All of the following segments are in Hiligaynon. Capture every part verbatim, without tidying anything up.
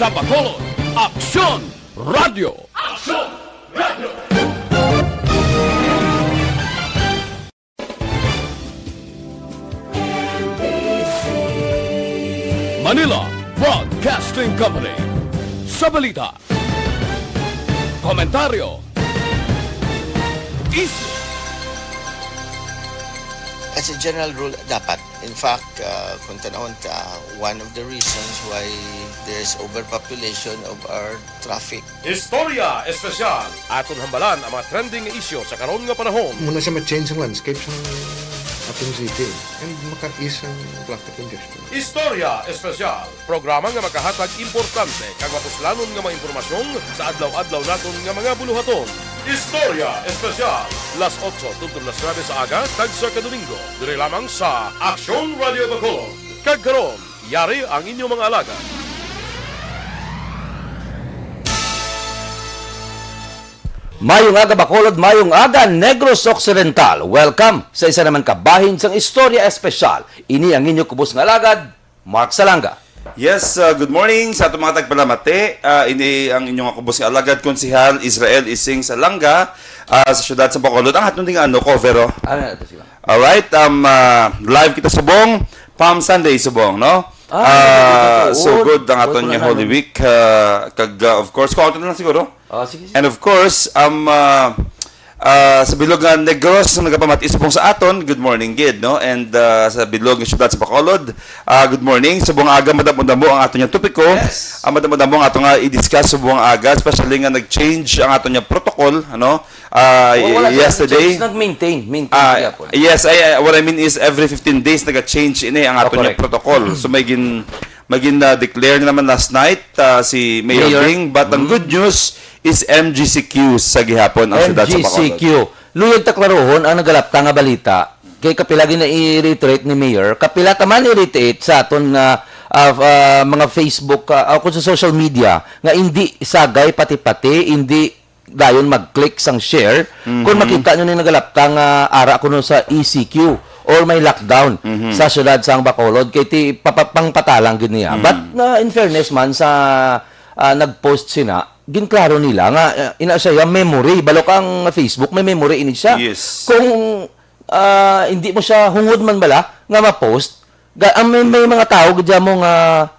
Sa Bacolod, Aksyon Radio. Aksyon Radio. Manila Broadcasting Company. Sa balita, komentaryo, isyu. As a general rule, dapat. In fact, uh, kung tanawon ta, one of the reasons why there's overpopulation of our traffic. Istorya Espesyal. Aton hambalan ang mga trending nga isyu sa karon nga panahon. Muna siya ma-change ang landscape sa ating city. And maka-ease ang traffic congestion. Istorya Espesyal. Programa nga makahatag importante kag mapuslanon nga mga impormasyon sa adlaw-adlaw naton nga mga buluhaton. Istorya Espesyal. Las otso tubtob las nuebe sa aga, tagsa ka Domingo. Diri lamang sa Aksyon Radio Bacolod. Kag karon, yari ang inyong mga alagad. Mayong aga, Bacolod, mayong aga, Negros Occidental. Welcome sa isa naman ka bahin sang Istorya Espesyal. Ini ang inyo kubos nga alagad, Mark Salanga. Yes, uh, good morning sa atong mga tagpalamati. Uh, ini ang inyong kubos nga alagad, Konsehal Israel Ising Salanga, uh, sa siyudad sa Bacolod. Ang atong ding ano, cover, oh. Ano na ito sila? Alright, um, uh, live kita subong, Palm Sunday subong, no? Ah, Uh, so good ang aton nga Holy Week. Uh, kag, uh, of course, kung na lang siguro. Oh, sige, sige. And of course, um, uh, uh, sa bilog nga Negros, ang nagapamati subong sa aton, good morning, gid, no? And uh, sa bilog nga syudad sa Bacolod, uh, good morning. Subong aga, madamo-damo ang aton nga topiko. Yes. Ang madamo-damo ang aton nga i-discuss subong aga, especially nga nag-change ang aton nga protocol, ano? Uh, Wa- wala siya yesterday. change, nag-maintain, maintain Ah, siya po. yes, I, I- what I mean is every fifteen days naga-change ini ang Oh, aton nga correct. protocol. So may gin magin uh, declare na naman last night uh, si Mayor, Mayor. Ding, but ang good news is M G C Q sa gihapon ang siyudad sa Bacolod. M G C Q. Luyag ta klarohon ang nagalapta nga balita. Kay kapila gid na i-reiterate ni Mayor, kapila ta man i-reiterate sa aton nga ah, ah, mga Facebook ah, o kung sa social media nga hindi sagay pati-pati, hindi dayon mag-click sang share kung makita nyo ni nagalapta nga ara kuno sa E C Q or may lockdown sa siyudad sang Bacolod kay ti papa- pangpatalang gid niya. But na in fairness man sa ah, nag-post sina, ginklaro nila nga ah, ina siya memory, balok ang Facebook may memory ini siya. Yes. Kung ah, hindi mo siya hungod man bala nga ma-post, ga, ang may, may mga tao gid mo nga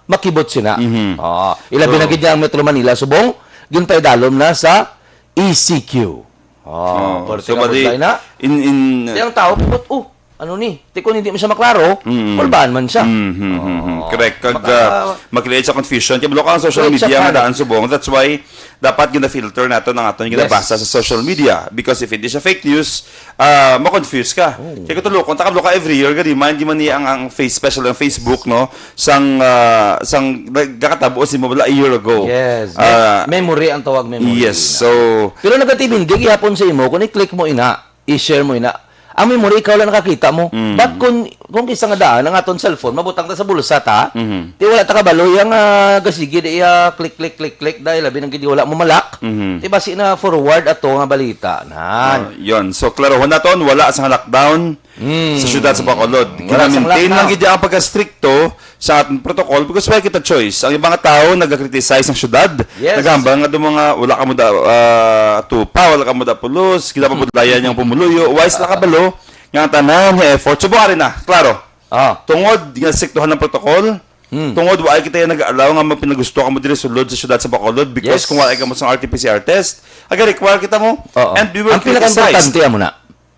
makibot sina. Mhm. Ah, ilabi na Oo. gid niya ang Metro Manila subong ginpaidalom na sa E C Q. Ah, Oh, pero so tingnan mo, bali, Day, na, in, in, di ang tao, put, oh, ano ni? Ti kung hindi mo siya maklaro, Mm. kulbahan man siya. Mhm, mhm. Oo. Correct. Kag Baka- uh, mag-create sa confusion. Kaya ang social Create sa media nga panic. daan subong. That's why dapat gina-filter nato ang aton ginabasa Yes. sa social media. Because if hindi siya fake news, uh, ma-confuse ka. Kaya katulukon, takablo ka every year, gadi man, di man niya ang, ang face, special ang Facebook, no? Sang, uh, sang, nagkakatabo si mo wala a year ago. Yes. Ah, Memory ang tawag, memory. Yes. So, Pero nagatimindig gihapon sa imo kung i-click mo ina, i-share mo ina. Ang memory ikaw lang nakakita mo. Mm. But kung kung kisa nga daan ang aton cellphone mabutang ta sa bulsa ta, Mhm. di wala ta kabalo yang ah, gasigi di iya click click click click dahil labi nang gid wala mo malak. Mhm. Di basi na forward ato nga balita nan. Uh, yon. So, klarohon naton, wala sa lockdown Mm. sa siyudad sa Bacolod. Wala sa Gina-maintain lockdown. lang gid ang pagka-stricto sa aton protocol because wala kita choice. Ang ibang tao nagka-criticize ang syudad. Yes. Naghambal nga itong mga wala ka mo da uh, tupa, wala ka mo da pulos, ginapabudlayan niyang pumuluyo. Wise la kabalo nga ang tanan nga effort. Subukan rin na. Klaro. Ah. Tungod nga striktuhan ng protocol, Hmm. tungod wa kita nag-allow nga mapinagusto ka mo diri sulod sa syudad sa Bacolod because Yes. kung wala ka mo sa R T P C R test, aga-require kita mo. Oo. And we were Ang pinaka-importante criticized. Amo na.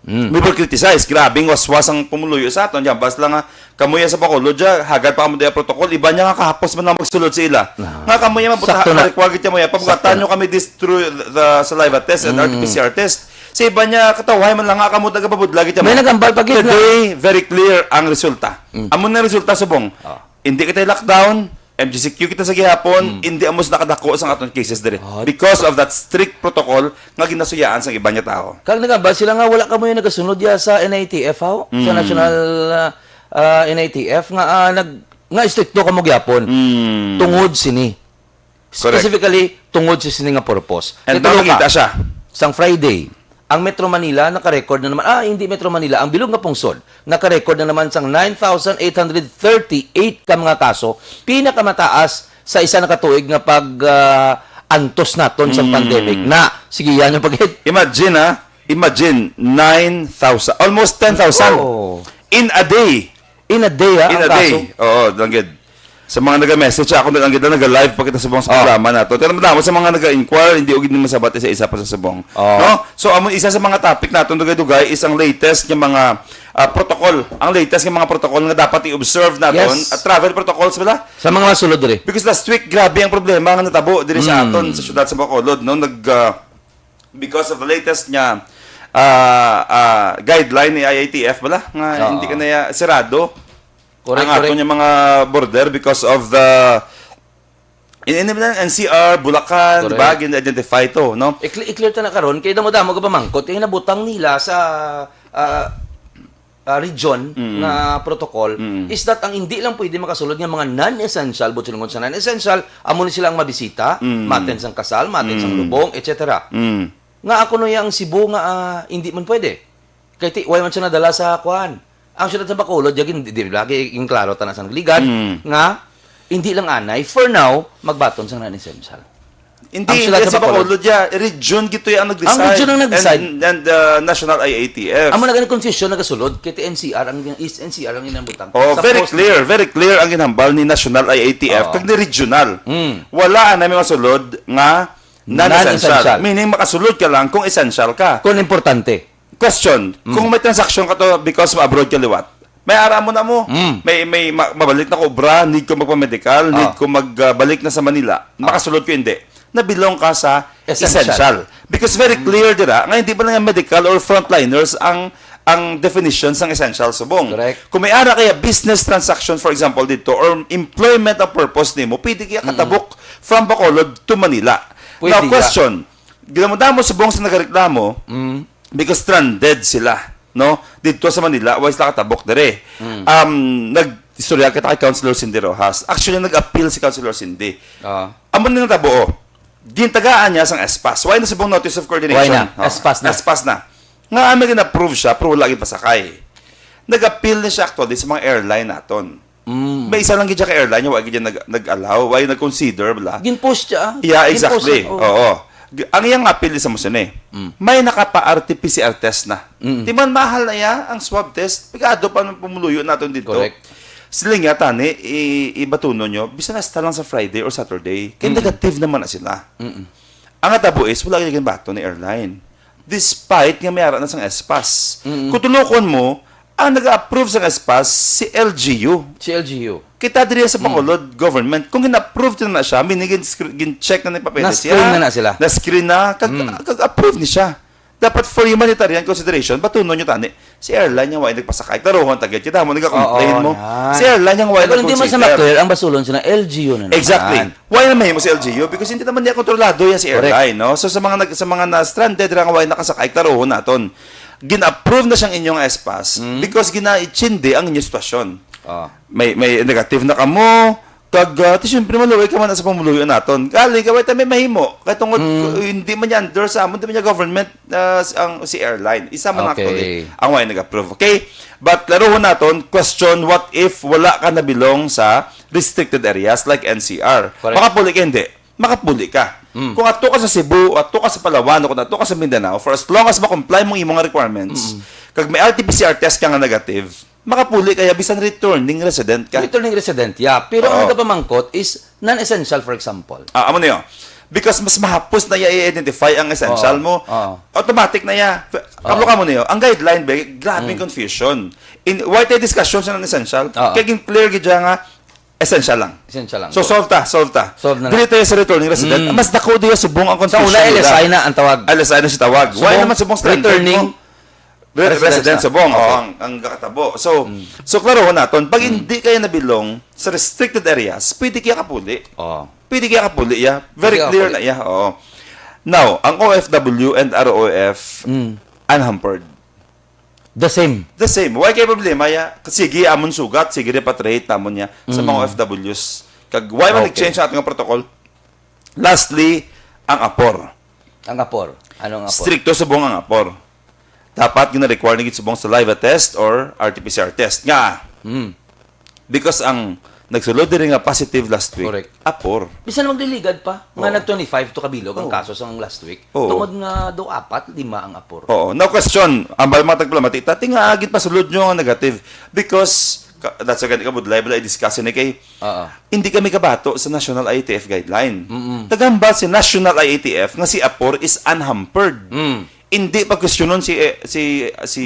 Mm. We were criticized. Grabe ang waswas ang pumuluyo sa aton. Diyan, bas lang nga, kamo yan sa Bacolod, diya, hagad pa kamo diya protocol. Iba niya nga kahapos man lang magsulod sa ila. Nga kamo yan, mabuta, Sakto na. require kita mo yan. Pabugatan nyo kami this through the, the saliva test and Mm. R T P C R test. Sa iba niya, katawhay man lang nga kamo tagapabudla kita mo. May nagambal pa gid na. Today, very clear ang resulta. Amo na resulta subong. Ah. Hindi kita lockdown, M G C Q kita sa gihapon, hindi amos nakadako sa atong cases diri. Ah. Because of that strict protocol nga ginasuyaan sa iba niya tao. Kag nagambal sila nga wala kamo yung nagasunod ya sa N I T F, haw? Sa Mm. National ah, ah, N I T F nga ah, nag nga estrikto kamo gyapon Mm. tungod sini. Correct. Specifically tungod sa sini nga purpose. And Kay tulo makita ka, siya. Sang Friday, Ang Metro Manila naka-record na naman, ah, hindi Metro Manila, ang bilog nga pungsod naka-record na naman sang nine thousand eight hundred thirty-eight ka mga kaso, pinakamataas sa isa na ka tuig nga pag, ah, antos naton sa Mm. pandemic. Na, sige, yan yung pag-, Imagine, ha? Imagine, nine thousand, almost ten thousand. Oo. In a day. In a day, ha, In ang a kaso. day. Oo, langgit. Sa mga naga-message, ako nag-, ang ganda, naga-live pa kita subong sa Oh. programa nato. Pero madamo sa mga naga-inquire, hindi ugid ni masabat isa-isa pa sa subong. Oh. No? So, amo isa sa mga topic naton dugay-dugay is ang latest nga mga, ah, protocol. Ang latest nga mga protocol nga dapat i-observe naton Yes. at travel protocols, wala? Sa mga masulod diri. Because last week, grabe ang problema nga natabo diri sa Mm. aton sa syudad sa Bacolod, no? Nag, ah, because of the latest nga, ah, ah, guideline ni I A T F, wala? Nga Oo. hindi ka na ya-, sirado Correct, ang aton correct. nga mga border because of the, in, in, in N C R, Bulacan, di ba? Correct. Gin-identify to, no? I-cl-, i-clear ta na karon kay damo-damo ka pamangkot kay nabutang nila sa, ah, ah, region Mm. nga protocol Mm. is that ang hindi lang pwede makasulod nga mga non-essential, but sa non-essential, amo ni sila ang mabisita, Mm. maten sang kasal, maten sang Mm. lubong, et cetera. Mm. Nga ako no ya ang Cebu nga, ah, hindi man pwede. Kay ti-, why man siya nadala sa kuan? Ang siyudad sa Bacolod, ya gin-, di, di lagi yung klaro tana sa nagligan, Mm. nga hindi lang anay, for now, magbaton sang non-essential. Hindi, Ang siyudad hindi sa sa Bacolod. Bacolod, ya, region gito ang nag-decide. Ang region ang nag-decide. And, and, uh, National I A T F. Amo na gani confusion nagasulod, kay ti N C R ang, is N C R ang inambutang. Oh, Sa very post- clear, very clear ang ginhambal ni National I A T F, Oo. kag ni regional. Mm. Wala na may masulod nga non-essential. Non-essential. Meaning, makasulod ka lang kung essential ka. Kung importante. Question, Mm. kung may transaction ka to because ma-abroad ka liwat, may ara mo na mo. Mm. May, may ma-, mabalik na ko obra, need ko magpa-medical, need Ah. ko magbalik na sa Manila. Ah. Makasulod ko, hindi. Nabilong ka sa Essential. essential. Because very Mm. clear dira, nga hindi ba lang medical or frontliners ang, ang definition sang essential subong. Correct. Kung may ara kaya business transaction, for example, dito, or employment ang purpose nimo, pwede kaya Mm. katabok from Bacolod to Manila. Pwede Now, ya. question, ginamudamo subong sa nagareklamo, Mm. because stranded sila, no? Didto sa Manila, way sila katabok diri. Mm. Um, nag-istorya kita kay Councilor Cindy Rojas. Actually, nag-appeal si Councilor Cindy. Ah. Amo na natabo, oh. Gintagaan niya sang S-PAS. Why na subong notice of coordination? Why na? Oh, S-PAS na. S-PAS na. Nga, may gin-approve siya, pero wala gid pasakay. Nag-appeal na siya actually sa mga airline naton. Mm. May isa lang gid siya ka airline, wa gid siya nag-, nag-allow, wa nag-consider, bala. Gin-push siya, ah. Yeah, Gin-push exactly. siya, oh. Oo. G-, ang iyang appeal sa mo sini, Mm. may nakapa-R T P C R test na. Mm. Di man mahal na iya ang swab test, pigado pa ng pumuluyo naton dito. Correct. Sila nga, tani, i-, ibatunon nyo, bisan hasta lang sa Friday or Saturday, kay Mm. negative naman na sila. Mm. Ang natabo is, wala gyud ginbaton ni airline. Despite nga may ara na sang S-PAS. Mm. Kung tulukon mo, ang nag-approve sang S-PAS, si L G U. Si L G U. Kita diri sa Mm. Bacolod government, kung gin-approve na na siya, meaning gin-scr-, gin-check na ni papeles Na-screen siya. na na sila. Na-screen na, kag, Mm. kag-approve ni siya. Dapat for humanitarian consideration, batunon nyo tani. Si airline nga wa nagpasakay. Klarohon, tagit kita mo, nagka-complain Oo, mo. yan. Si airline nga wa Pero hindi man sa nag-consider. ma-clear, ang basulon sila, L G U na naman. Exactly. Why na mahimo si L G U? Because hindi naman niya kontrolado yan si Correct. airline, no? So, sa mga nag-, sa mga na-stranded, ra nga wa nakasakay, klarohon naton. Gin-approve na siyang inyong S-PAS Mm. because gina-itsindi ang inyong sitwasyon. Ah. May, may negative na kamo, kag, ah, ti, siyempre, maluoy ka man sa pumuluyo naton. Galing ka, wait, may mahimo. Kay tungod, Mm. hindi man niya under sa amon, hindi man niya government, ah, s-, ang, si airline. Isa man Okay. actually ang way nag-approve. Okay? But, klarohon naton, question, what if wala ka nabilong sa restricted areas like N C R? Correct. Makapuli ka, hindi. Makapuli ka. Mm. Kung ato ka sa Cebu, ato ka sa Palawan, o kung ato ka sa Mindanao, for as long as ma-comply mong imong requirements, Mm. kag may R T P C R test ka nga negative, makapuli kaya bisan returning resident ka. Returning resident, yeah. Pero ang Oo. nagapamangkot is non-essential, for example. Ah, amo niyo. Because mas mahapos na iya i-identify ang essential Oo. mo. Oo. Automatic na iya. Kablo Oo. ka mo niyo. Ang guideline, be, grabing Mm. confusion. In, why tayo discussion sa non-essential? Oo. Kaya gin-clear gid siya nga essential lang. Essential lang. So, solve ta, solve ta. Solve na Dili lang. tayo sa returning resident. Mm. Mas dako diya subong ang Sa confusion una, nila. L S I na ang tawag. L S I na si tawag. Why Subong, naman subong stranded returning mo? Re-, resident resident sa sa Bong, Okay. oh, ang, ang kakatabo. So, Mm. so klarohon naton, pag Mm. hindi kayo nabilong sa restricted areas, pwede kaya kapuli. Oh. Pwede kaya kapuli, yeah. Very Pwede clear kapuli. na, yeah. Oo. Now, ang O F W and R O F, Mm. unhampered. The same. The same. Why kaya problema, yeah? Sige, amon sugat, sige, repatriate namon niya sa mga Mm. O F Ws. Kag, why man Okay. nag-change ang ating protocol? Lastly, ang apor. Ang apor. Ano ang apor? Stricto subong ang apor. Dapat gina-require na gid subong saliva test or R T P C R test. Nga, Mm. because ang nagsulod diri nga positive last week, Correct. apor. Bisan magdiligad pa, nga Oo. nag twenty-five to kabilog ang Oo. kaso sang last week. Oo. Tungod nga daw apat, lima ang apor. Oo. Now, question, ang mga tagpalamati, tati nga agit pasulod nyo nga negative. Because, ka- that's a gani ka budlay, bala i-discuss ni kay, Oo. hindi kami kabato sa National I A T F guideline. Mm-mm. Nagambal si National I A T F nga si apor is unhampered. Mm. Hindi pa questionon si, eh, si, si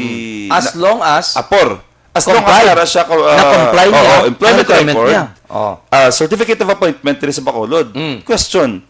Mm. As na- long as apor. As long as comply. Nara siya, uh, Na-comply oo, niya ang employment requirement record, niya. Oh. uh, certificate of appointment diri sa Bacolod. Mm. Question,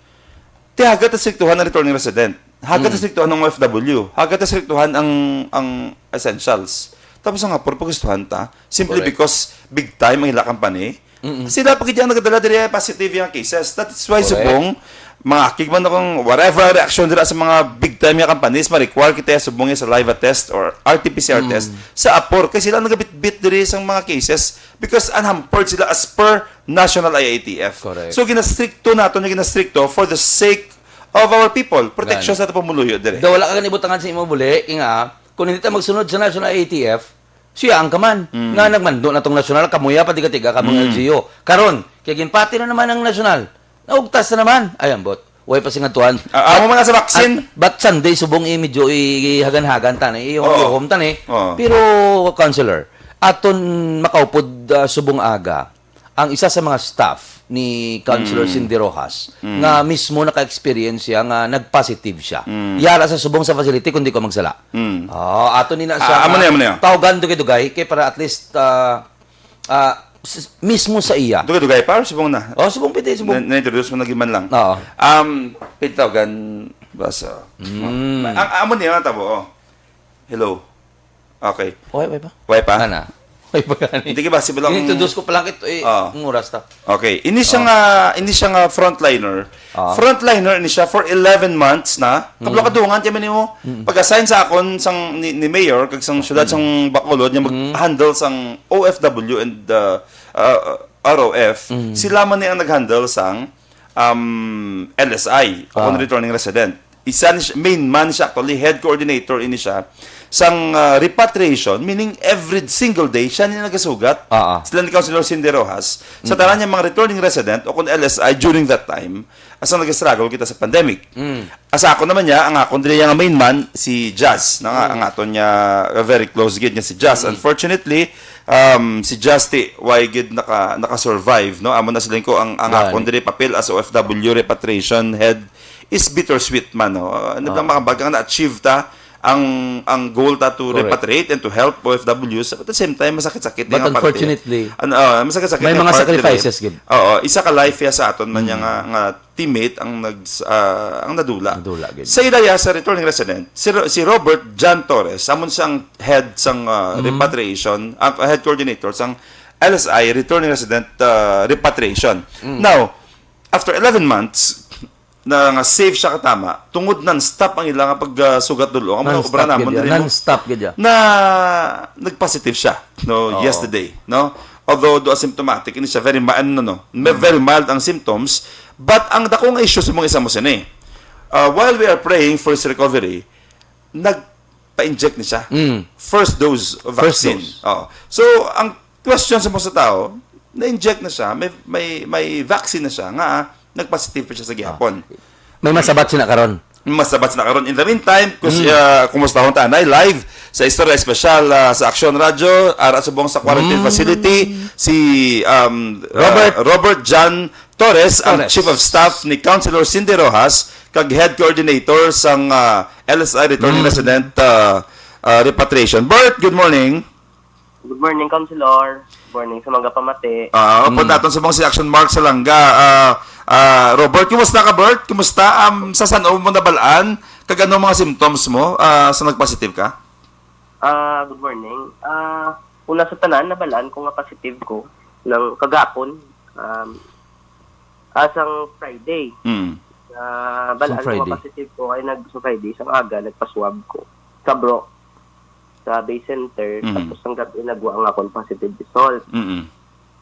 ti haga ta striktuhan ang returning resident. Haga ta Mm. striktuhan ang O F W. Haga ta striktuhan ang, ang essentials. Tapos ang apor pagustuhan ta, simply Correct. because big time ang ila company. Mm-mm. Sila pa gid ang nagadala diri positive nga cases. That is why Correct. subong, mga akig man akong whatever ang reaksyon dira sa mga big time nga companies, ma-require kita subong sa saliva test or R T P C R Mm. test sa apor. Kay sila nagabitbit diri sa mga cases because unhampered sila as per National I A T F. Correct. So, ginastrikto nato nga ginastrikto for the sake of our people. Protection Gani. sa ato pamuluyo diri. Daw wala ka gani butangan sa imo buli, kay nga, kung hindi ta magsunod sa National I A T F, siya ang kaman. Mm. Nga nagmando na tong nasyonal, kamuya pa tiga-tiga ka mga Mm. L G U. Karon, kay ginpati na naman ang nasyonal. Naugtas na naman. Ay, ambot. Way pa sing adtuan. Ah, amo man na sa vaccine. At, but Sunday, subong i-, medyo i-, ihagan-hagan ta ni, Oo. ihom-ihom ta ni. Oo. Pero, Councilor, aton makaupod, ah, subong aga, ang isa sa mga staff ni Councilor Mm. Cindy Rojas Mm. nga mismo naka-experience siya nga nag-positive siya. Mm. Yara sa subong sa facility, kung di ko magsala. Mm. Ah, ato ni na Ah, siya amo nga na, amo na. Tawgan dugay-dugay, kay para at least, ah, ah, s-, mismo sa iya. Dugay-dugay pa, subong na. Oh, subong pwede, subong. Na-, na-introduce mo na giman lang. Oo. Um, pwede tawagan ba sa Mm. Ang amo niya, tabo, oh. Hello. Okay. Way, way pa? Way pa? Ana. Way pa gani? Hindi ka ba, si Bilong Ini-introduce ko pa lang ito, eh, Oo. ang oras ta. Okay. Ini siya Oo. nga, ini siya nga frontliner. Oo. Frontliner ini siya for eleven months na. Mm. Kablo ka dungan kami nimo. Mm. Pag-assign sa akon sang ni, ni Mayor kag sang syudad Mm. sang Bacolod nga Mm. mag-handle sang O F W and, uh, uh, R O F. Mm. Sila man ni ang nag-handle sang, um, L S I, o kung Ah. returning resident. Isa ni siya, main man siya actually, head coordinator ini siya sang, ah, repatriation, meaning every single day siya ni nagasugat. Ah, ah. Sila ni Councilor Cindy Rojas. Sa Mm. tanan niya mga returning resident o kung L S I during that time, asa nag-struggle kita sa pandemic. Mm. Asa ako naman niya, ang akon dili nga main man, si Jazz, na nga, Mm. ang aton niya, uh, very close gid nga si Jazz. Mm. Unfortunately, um, si Jazz ti, why gid naka, naka-survive, no? Amo na siling ko, ang, ang Gani. akon dili papel as O F W repatriation head is bittersweet man, no? Uh, ano Ah. bang makabag ang na-achieve ta, ang, ang goal ta to Correct. repatriate and to help O F Ws, but at the same time, masakit-sakit But din ang parte. unfortunately, An-, ah, masakit-sakit may yung mga part sacrifices din. gid. Oo, isa ka life ya sa aton man Mm. yang, ah, nga teammate ang nag-, ah, ang nadula. Nadula gid. Sa ilaya sa returning resident, si Ro-, si Robert John Torres, amon siyang head sang, ah, Mm. repatriation, ang head coordinator sang L S I, returning resident, ah, repatriation. Mm. Now, after eleven months, na nga safe siya katama, tungod non-stop ang ila nga pagsugat dul-ong. Ang mga Non-stop obra namon gid yan. diri mo, Non-stop gid yan. na nag-positive siya, no, Oo. yesterday, no? Although do asymptomatic, hindi siya very mild, no, no? May Mm. very mild ang symptoms, but ang dako nga issue sa mga isa mo sini. Uh, while we are praying for his recovery, nagpa-inject ni siya. Mm. First dose of First vaccine. dose. Oo. So, ang question sa mga tao, na-inject na siya, may, may, may vaccine na siya, nga, ah, nag-positive pa siya sa Ah. gihapon. May masabat siya na karon? Masabat siya na karon. In the meantime, kus-, Mm. ah, kumustahon ta anay live sa Istorya Espesyal, ah, sa Aksyon Radyo, ara subong sa quarantine Mm. facility, si, um, ah, Robert. Robert John Torres, ang Torres. Chief of Staff ni Councilor Cindy Rojas, kag Head Coordinator sang, ah, L S I Returning Mm. Resident, ah, ah, Repatriation. Bert, good morning. Good morning, Councilor. Good morning sa mga pamati. Ah, Mm. pud naton sa mga si Action Mark sa Langga. Ah, ah, Robert, kumusta ka, Bert? Kumusta? Um, sa san-o mo nabalaan? Kag ano mga symptoms mo, ah, sa nag-positive ka? Ah, good morning. Ah, una sa tanan, nabalaan ko nga positive ko ng kagapon. Um, ah, sang Friday. Mm. Ah, balaan Sang ko nga Friday. positive ko ay nag-, sa Friday, sang aga, nagpa-swab ko. Sa Bro, sa Bay Center, Mm. tapos ang gabi, nagwa ang akong positive result. Mm.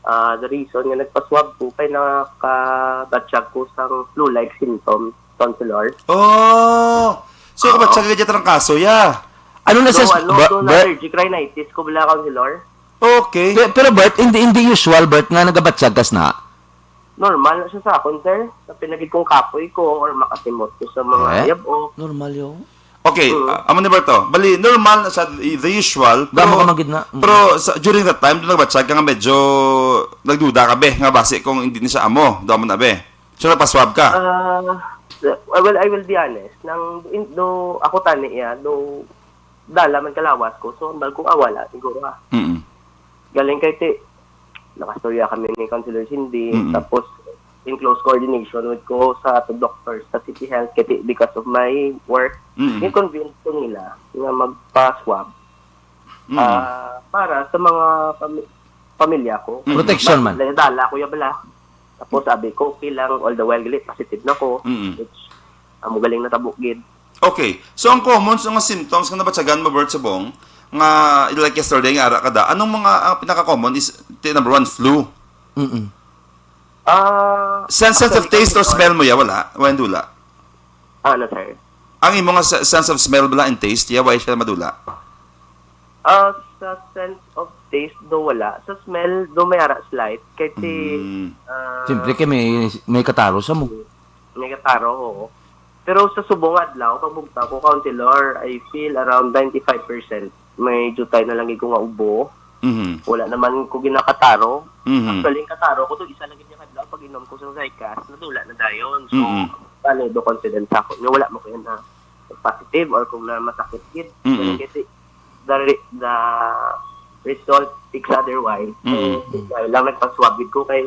Ah, the reason nga nagpa-swab ko kay nakabatyag ko sang flu-like symptoms. Counselor. Oh! So, Oo. kabatsyag ka dyan trangkaso, ya. Ano na So, sa ano, Ber-, doon Ber-, allergic rhinitis ko bala, Counselor. Okay. Pe-, pero, Bert, hindi, hindi usual, Bert, nga nagabatsyag kas na. Normal na siya sa akon, sir. Sa pinagid kong kapoy ko or makasimot ko sa mga Eh? yab-ok. Normal yun. Okay, Mm. ah, amo ni Berto. Bali, normal na sa the usual. Damo Pero, ka man gid na. Mm. pero sa, during that time, doon nagbatsyag ka nga medyo nagduda ka, be, nga basi kung hindi ni siya amo, doon mo na, be. So, napaswab ka? Ah, well, I will be honest. Nang, in, do, ako tani iya, do, dala man kalawas ko. So, hambal ko, ah, wala, siguro, ah. Mm. Galing kay ti, nakastorya kami ni Councilor Cindy, Mm. tapos in close coordination with ko sa ato doctors sa City Health, kay ti, because of my work, Mm. yung convince ko nila nga magpa-swab, Mm. ah, para sa mga pami-, pamilya ko. Mm. Protection man. Dala, dala ko ya bala. Tapos sabi ko, okay lang, all the while, gali, positive na ko, Mm. which, amo galing natabo gid. Okay. So, ang common sa mga symptoms nga nabatyagan mo, Bert, subong, nga, like yesterday, nga ara ka da, anong mga, ang pinaka-common is, ti-, number one, flu. Mm-mm. Ah, Sense, sense of actually, taste or ano, smell mo, ya, wala? Walang dula? Ano, sir? Ang imo nga se-, sense of smell bala and taste, ya, wala siya madula? Ah, sa sense of taste, do wala. Sa smell, do may ara slight. Kay ti, Mm. ah, Siyempre kay may, may kataro sa mo. May kataro, oo. Pero sa subong adlaw, pagbugtaw ko, Counselor, I feel around ninety-five percent. May jutay na lang ko nga ubo. Mhm. Wala naman ko ginakataro. Mhm. Actually, ang kataro ko to, isa lang gid nga adlaw, pag inom ko sa Zicast, nadula na dayon. So, Mhm. paano do confident sa ako? Nga wala mo ko yan na positive or kung na masakit gid. Mhm. Ganun kasi, the re-, the result speaks otherwise. So, Mhm. dahil lang nagpa-swab gid ko kay,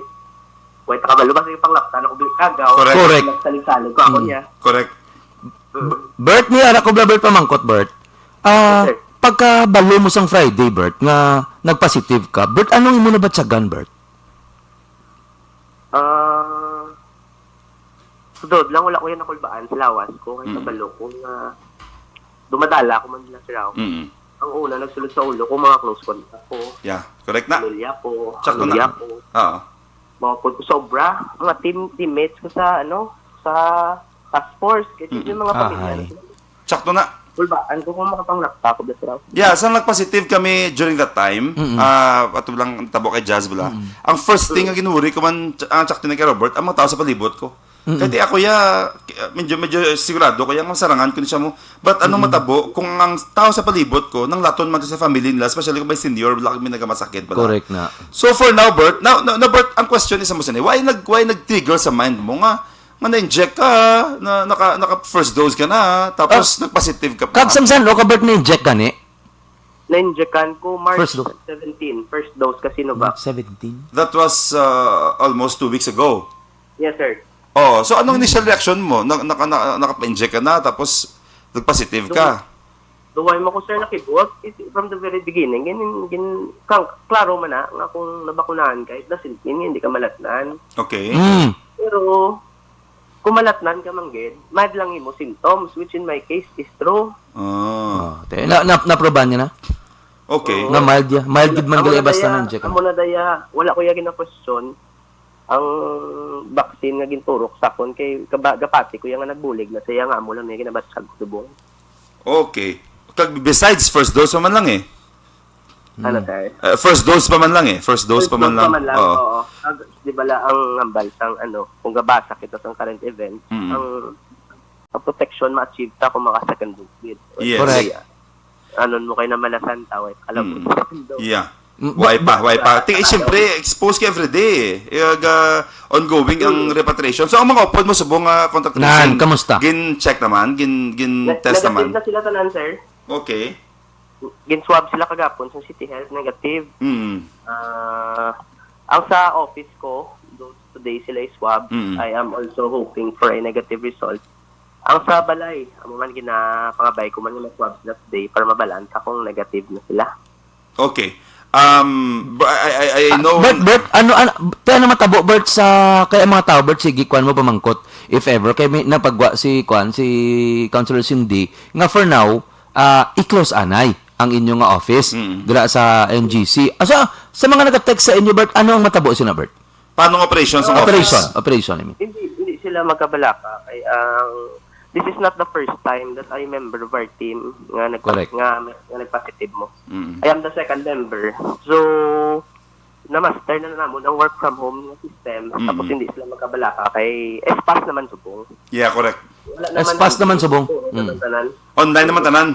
wait, nakabalo ba sa panglapta na kung kagaw? Correct. Correct. Nagsalig-salig ko ako Mm. niya. Correct. Mm. B-, Bert, may ara ko bala, Bert, pamangkot, Bert. Ah, Yes, sir. pagkabalo mo sang Friday, Bert, nga nagpositive ka, Bert, anong imo nabatyagan, Bert? Ah, sudod lang, wala ko yan nakulbaan sa lawas ko. Kay Mm. kabalo ko nga dumadala ako man lang sa raw. Mm. Ang una, nagsulod sa ulo ko, mga close contact ko. Yeah, correct na. Pamilya ko, Sakto pamilya na. ko. Oo. Mga po, sobra, mga team, teammates ko sa, ano, sa task force. Kasi Mm. yung mga pamilya Ahay. na sila. Sakto na. Kulbaan ko kung makapanglakta ko, basta raw. Yeah, sa nagpositive kami during that time, Mm-mm. ah, ato lang tabo kay Jazz bala. Mm. Ang first thing Mm. nga ginuri ko man, ang tsakto ni kay Robert, ang mga tao sa palibot ko. Mm-mm. Kaya ako, ya, medyo, medyo sigurado ko, ya, nga masarangan ko ni siya mo. But anong Mm-mm. matabo kung ang tao sa palibot ko, nang laton man sa family nila, especially kung may senior, wala kami nagamasakit bala. Correct na. So for now, Bert, now, now, now, Bert, ang question is mo sa ni, why nag, why nag-trigger sa mind mo nga, nga na-inject ka, na, naka, naka first dose ka na, tapos Ah, nag-positive ka pa? Kag sang san-o ka, Bert, na-inject ka ni? Na-injectan ko March First dose. seventeen, first dose ka Sinovac. March seventeen? That was, uh, almost two weeks ago. Yes, sir. Oh, so anong Mm. initial reaction mo? Na, naka, na, naka-inject ka na, tapos nag-positive ka? Duway mo ko, sir, nakibot. It, from the very beginning, gin, gin, kang, klaro man na nga kung nabakunahan ka, it doesn't mean nga hindi ka malatnan. Okay. Mm. Pero, kung malatnan ka man gid, mild lang imo symptoms, which in my case is true. Ah. Oh, te, na, na, naprobahan niya na? Okay. Oo. Nga mild ya. Mild gid man Amo gali na basta daya, na-inject ka. Amo na daya, wala ko ya gina-question ang vaccine nga ginturok sa akon kay kaba-, gapati ko ya nga nagbulig na siya nga amo lang niya ginabatyag ko subong. Okay. Kag besides first dose pa man lang eh. Ano, Mm. sir? Eh, first dose pa man lang eh. First dose First pa man dose lang. pa man lang, Oo. oo. Ag-, di ba la ang hambal sang, ano, kung gabasa kita sang current events, Mm. ang, ang protection ma-achieve ta kung maka-second dose gid. Yes. Correct. Kaya, anon mo kay namalasan ta, wait, alam mo, Mm. second dose. Yeah. Mm, Why but, pa? Why pa? but, Ti, eh, siyempre, exposed ka everyday eh. Eh, ga-, ongoing ang Mm. repatriation. So, ang mga upod mo subong nga contact Nan, tracing, kamusta? gin-check naman, gin, gin-test Ne-, negative naman. na sila tanan, sir. Okay. Gin-swab sila kagapon sa City Health, negative. Mm. Ah, ang sa office ko, do today sila i-swab. Mm. I am also hoping for a negative result. Ang sa balay, amo man ginapangabay ko man nga ma-swab sila today para mabalaan ta kung negative na sila. Okay. Um, but I, I, I Ah, know Bert, Bert, ano, ano, kaya na matabo, Bert, sa, kaya mga tao, Bert, sige, kuan mo pamangkot, if ever, kay may napagwa si, kuan, si Councilor Cindy, nga for now, ah, i-close anay ang inyo nga office Mm. dira sa N G C. Ah, sa, sa mga nag-text sa inyo, Bert, ano ang matabo sina, Bert? Paano ang operation sa Operation, office? operation, I mean. Hindi, hindi, sila magkabalaka. Kay ang, this is not the first time that I member of our team nga nagpa-, Correct. nga, nga nagpositive mo. Mm. I am the second member. So, na-master na namon ang work from home nga system. Mm. Tapos hindi sila magkabalaka kay S-Pass naman subong. Yeah, correct. Wala naman S-Pass ang naman subong. Oo, Mm. naman tanan. Online naman tanan.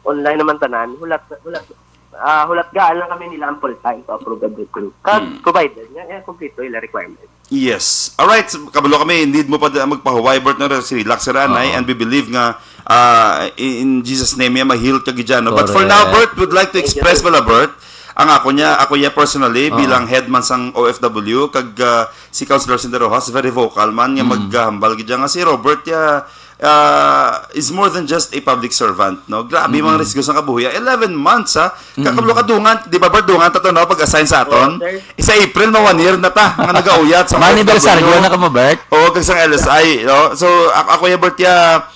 Online naman tanan. Hulat, hulat, ah, hulat gaan lang kami nila ang full time to approve everything. Kag Hmm. provided nga, eh, kompleto ila requirement. Yes. Alright, so, kabalo kami, need mo pa di-, magpahuway, Bert, no? Relax ka ra, anay, Oo. and we believe nga, ah, in, in Jesus' name, yeah, ma-heal ka gid dyan, no? But for now, Correct. Bert, would like to Thank you, express thank pala, you. Bert, ang ako niya, ako niya personally, Oo. bilang head man sang O F W, kag, ah, si Councilor Cindy Rojas, very vocal man, nga Mm. maghambal gid dyan nga si Robert, ya, ah, is more than just a public servant, no? Grabe, Mm. mga risgo sa kabuhi. Eleven months, ha? Mm. Kakabalo ka, dungan, di ba, Bert, dungan ta to, no? Pag-assign sa aton. Oo, sir. Isa April, ma one year na ta, nga nagauyat sa Mani O F W. Bersaryo na ka mo, Bert? Oo, kag sa L S I, no? So, ako, ako, ya, Bert, ya,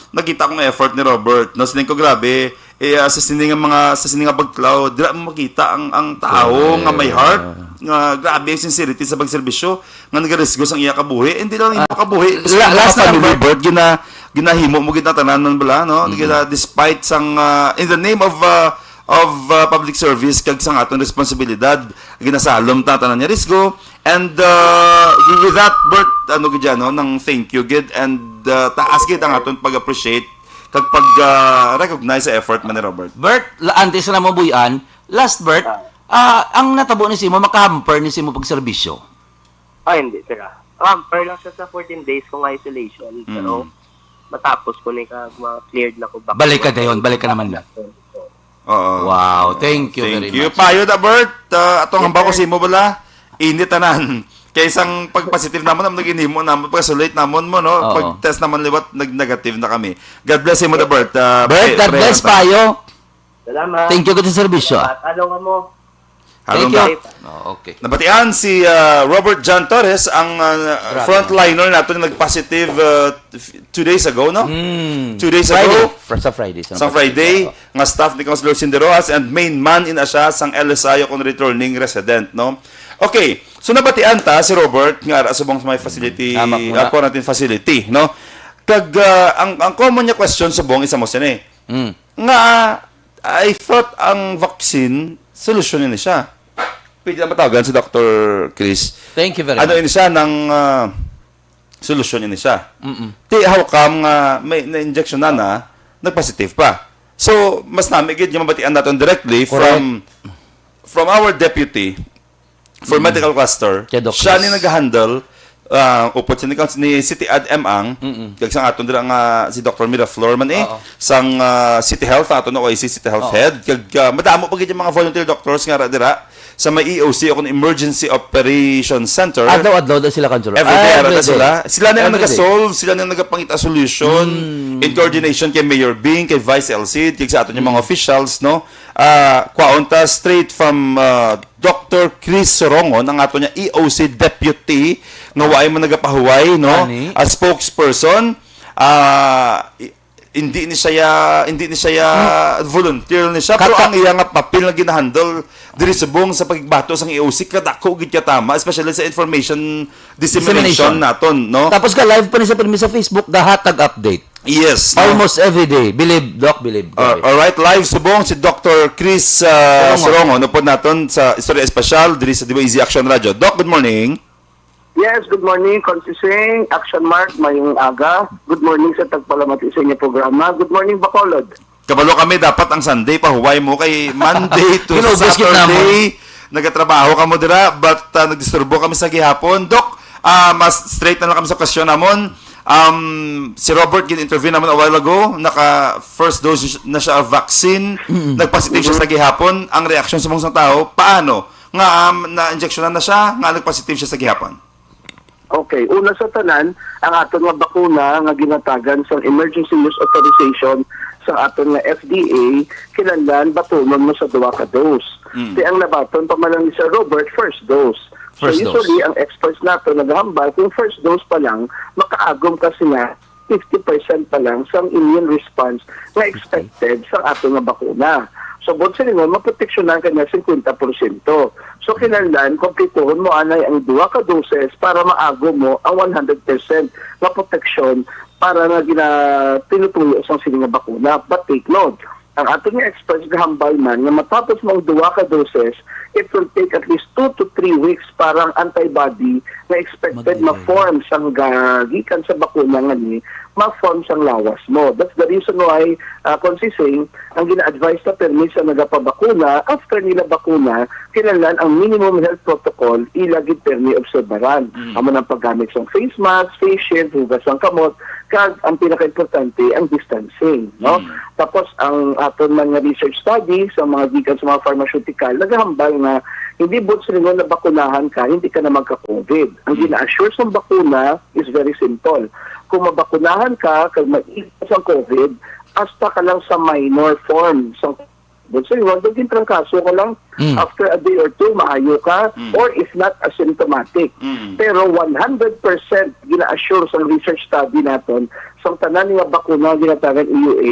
nakita kong effort ni Robert, no? Sining ko, grabe, eh, ah, sa sini nga mga, sa sini nga baglaw, dira mo makita ang, ang tao Correct. nga may heart, nga grabe ang sincerity sa pagserbisyo, nga nagarisgo sang iya kabuhi. Hindi lang imo Ah, kabuhi, la-, sa mga last na lang, family, Bert. Bert, gina-, ginahimo mo gid na tanan man bala, no? Mm. Gina-, despite sang, ah, in the name of, ah, of, ah, public service, kag sang aton responsibilidad, ginasalom ta tanan nga risgo. And, ah, with that, Bert, ano gid yan, no? Nang thank you gid, and, ah, taas gid ang aton pag-appreciate kag pag, ah, recognize sa effort man ni Robert. Bert, la-, antes na mo buy-an, last, Bert, Ah. ah, ang natabo ni simo, makahamper ni simo pagserbisyo? Ah, hindi, sir, ah. Hamper lang siya sa fourteen days kong isolation, pero Mm. matapos ko ni ka, ma-cleared na ko back Balik ka to work. Dayon, balik ka naman na. Oo. Wow, thank you Thank very you. much. Payo da, Bert. Ah, atong Yes, hambal ko sir. sa imo bala, init tanan. Kay sang pag-positive namon, ang nag-inimo namon, pag-isolate namon mo, no? Oo. Pag-test naman liwat, nag-negative na kami. God bless imo, da, Bert. Ah, Bert, pre-, God pre-, bless, Payo. Salamat. Thank you gid sa serbisyo, ah. Salamat. Ano nga mo? Halong Thank you. da. Oh, okay. Nabatian si, ah, Robert John Torres, ang, ah, Grabe. frontliner nato na nag-positive, ah, f-, two days ago, no? Mm. Two days Friday. ago. Fr-, sa Friday, sa Sa Friday, Friday. nga staff ni Councilor Cindy Rojas and main man in asya sang L S I o kung returning resident, no? Okay. So, nabatian ta si Robert nga ara subong sa may facility, Tama po ah, na. quarantine facility, no? Kag, ah, ang, ang common niya question subong isa mo sini. Mm. Nga, I thought ang vaccine, solusyon ini siya. Pwede na matawagan si Doctor Chris. Thank you very Ano much. ini siya nang, ah, solusyon ini siya? Mm-mm. Ti, how come nga may na-injection na na, nag-positive pa? So, mas nami gid nga mabatian naton directly Correct. from, from our deputy for Mm. medical cluster. Kay Doc Siya Chris. ni nag-handle, ah, upod sa ni, ni City Ad M ang, Mm-mm. kag sang aton dira nga si Doctor Miraflor man eh, Oo. sang, ah, City Health, aton na O I C City Health Oo. Head, kag, ah, madamo pa gid yung mga volunteer doctors nga ra dira sa may E O C o kung Emergency Operation Center. Adlaw-adlaw daw sila, Councilor. Every day, ara Every na day. sila. Sila na yung Every day. nag-solve, sila na yung nagapangita solution Mm. in coordination kay Mayor Bing, kay Vice L C, kag sa aton yung mga Mm. officials, no? Ah, kwaon ta straight from, ah, Doctor Chris Sorongon, ang ato niya E O C deputy, nga waay man nagapahuway, no? Ani? As spokesperson, ah, i-, hindi ni siya, hindi ni siya Hmm. volunteer ni siya, pero Kaka- ang iya nga papel nga ginahandle diri subong sa pagbato sang E O C, kadako gid katama, especially sa information dissemination Dissemination. naton, no? Tapos ka live pa ni sa permi sa Facebook, gahatag update. Yes, no? Almost every day. Believe, Doc, believe. Uh, Grabe. all right, live subong si Doctor Chris, uh, Sorongon. Sorongon, upod naton sa Istorya Espesyal diri sa D Y Z Action Radio. Doc, good morning. Yes, good morning, Consi Sing, Action Mark, mayong aga. Good morning sa tagpalamati sa inyong programa. Good morning, Bacolod. Kabalo kami, dapat ang Sunday, pahuway mo kay Monday to Ginubos kita Saturday. mo. Nagatrabaho kamo dira, but, ah, nagdisturbo kami sa gihapon. Doc, ah, mas straight na lang kami sa question namon. Um, si Robert, gin-interview naman a while ago, naka first dose na siya vaccine, Mm-mm. nag-positive siya Mhm. sa gihapon. Ang reaksyon sa mga tao, paano? Nga, um, na-injectionan na siya, nga nag-positive siya sa gihapon? Okay, una sa tanan, ang aton nga bakuna nga ginatagan sa emergency use authorization sa aton nga F D A, kinahanglan batunon mo sa duha ka dose. Mm. Kay ang nabaton pa man lang ni Sir Robert, first dose. So, First dose. usually, ang experts nato nagahambal kung first dose pa lang, makaagom ka sina fifty percent pa lang sa immune response nga Okay. expected sa ato nga bakuna. So, buot silingon, maproteksyonan ka niya fifty percent. So, kinahanglan, kompletuhon mo anay ang duha ka doses para maago mo ang one hundred percent nga proteksyon para nga gina-, tinutuyo sang sini nga bakuna. But take note, ang aton nga experts gahambal man nga matapos mo ang duha ka doses, it will take at least two to three weeks para ang antibody na expected Mag-develop. ma-form sang ga-, gikan sa bakuna nga ni ma-form sang lawas mo. That's the reason why, ah, kung si Sing, ang gina-advise na permi sa nagapabakuna, after nila bakuna, kinahanglan ang minimum health protocol, ila gid permi obserbaran. Mm. Amo nang paggamit sang face mask, face shield, hugas sang kamot, kag ang pinakaimportante, ang distancing, no? Mm. Tapos, ang aton man nga research study sa mga gikan sa mga pharmaceutical, nagahambal nga hindi buot silingon na bakunahan ka, hindi ka na magka-covid. Ang Mm. gina-assure sa bakuna is very simple. Kung mabakunahan ka, kag maiwas ang covid, hasta ka lang sa minor form sa But so, wag yung trangkaso ka lang, Mm. after a day or two, maayo ka, Mm. or if not, asymptomatic. Mm. Pero one hundred percent gina-assure sa research study naton, sa tanan nga bakuna nga ginatagan E U A,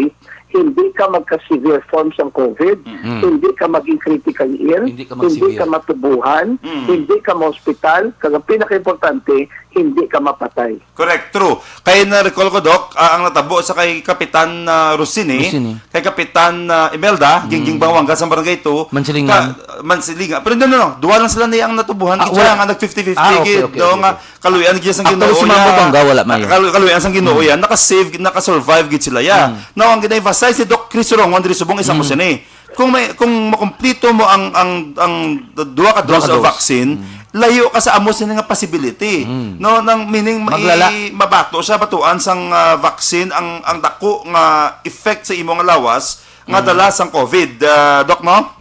hindi ka magka-severe form sang covid, Mm. hindi ka maging critical ill, Hindi ka hindi mag-severe. ka matubuhan, Mm. hindi ka ma-hospital, kag ang pinakaimportante, hindi ka mapatay. Correct, true. Kay na-recall ko, Doc, ah, ang natabo sa kay Kapitan, ah, Rosini, Rosini. kay Kapitan, ah, Imelda, Mm. Gingging Bangwanga sa Barangay two, Mansilingan. ka-, Mansilingan. Pero no, no, no. Duha lang sila ni ang natubuhan. Ah, Gid siya wala. nga nag fifty fifty Ah, okay, gid, okay, no, okay, nga okay. kaluyan gid sang Actually, Ginoo si Ma'am yan. Bangga, wala man yan. Kalu-, kaluyan sang Ginoo Mm. yan. Naka-save, naka-survive gid sila, ya. Mm. Now, ang gina-emphasize ni Doc Chris Rongon diri subong isa mo Mm. sini. Kung may, kung makumplito mo ang, ang, ang duha ka Duha dose ka of dose. vaccine, Mm. layo ka sa amo sini nga possibility. Mm. No, nang meaning, mai-, Maglala. mabato siya, batuan sang, ah, vaccine ang, ang dako nga effect sa imo nga lawas nga Mm. dala sang covid, ah, Doc, no?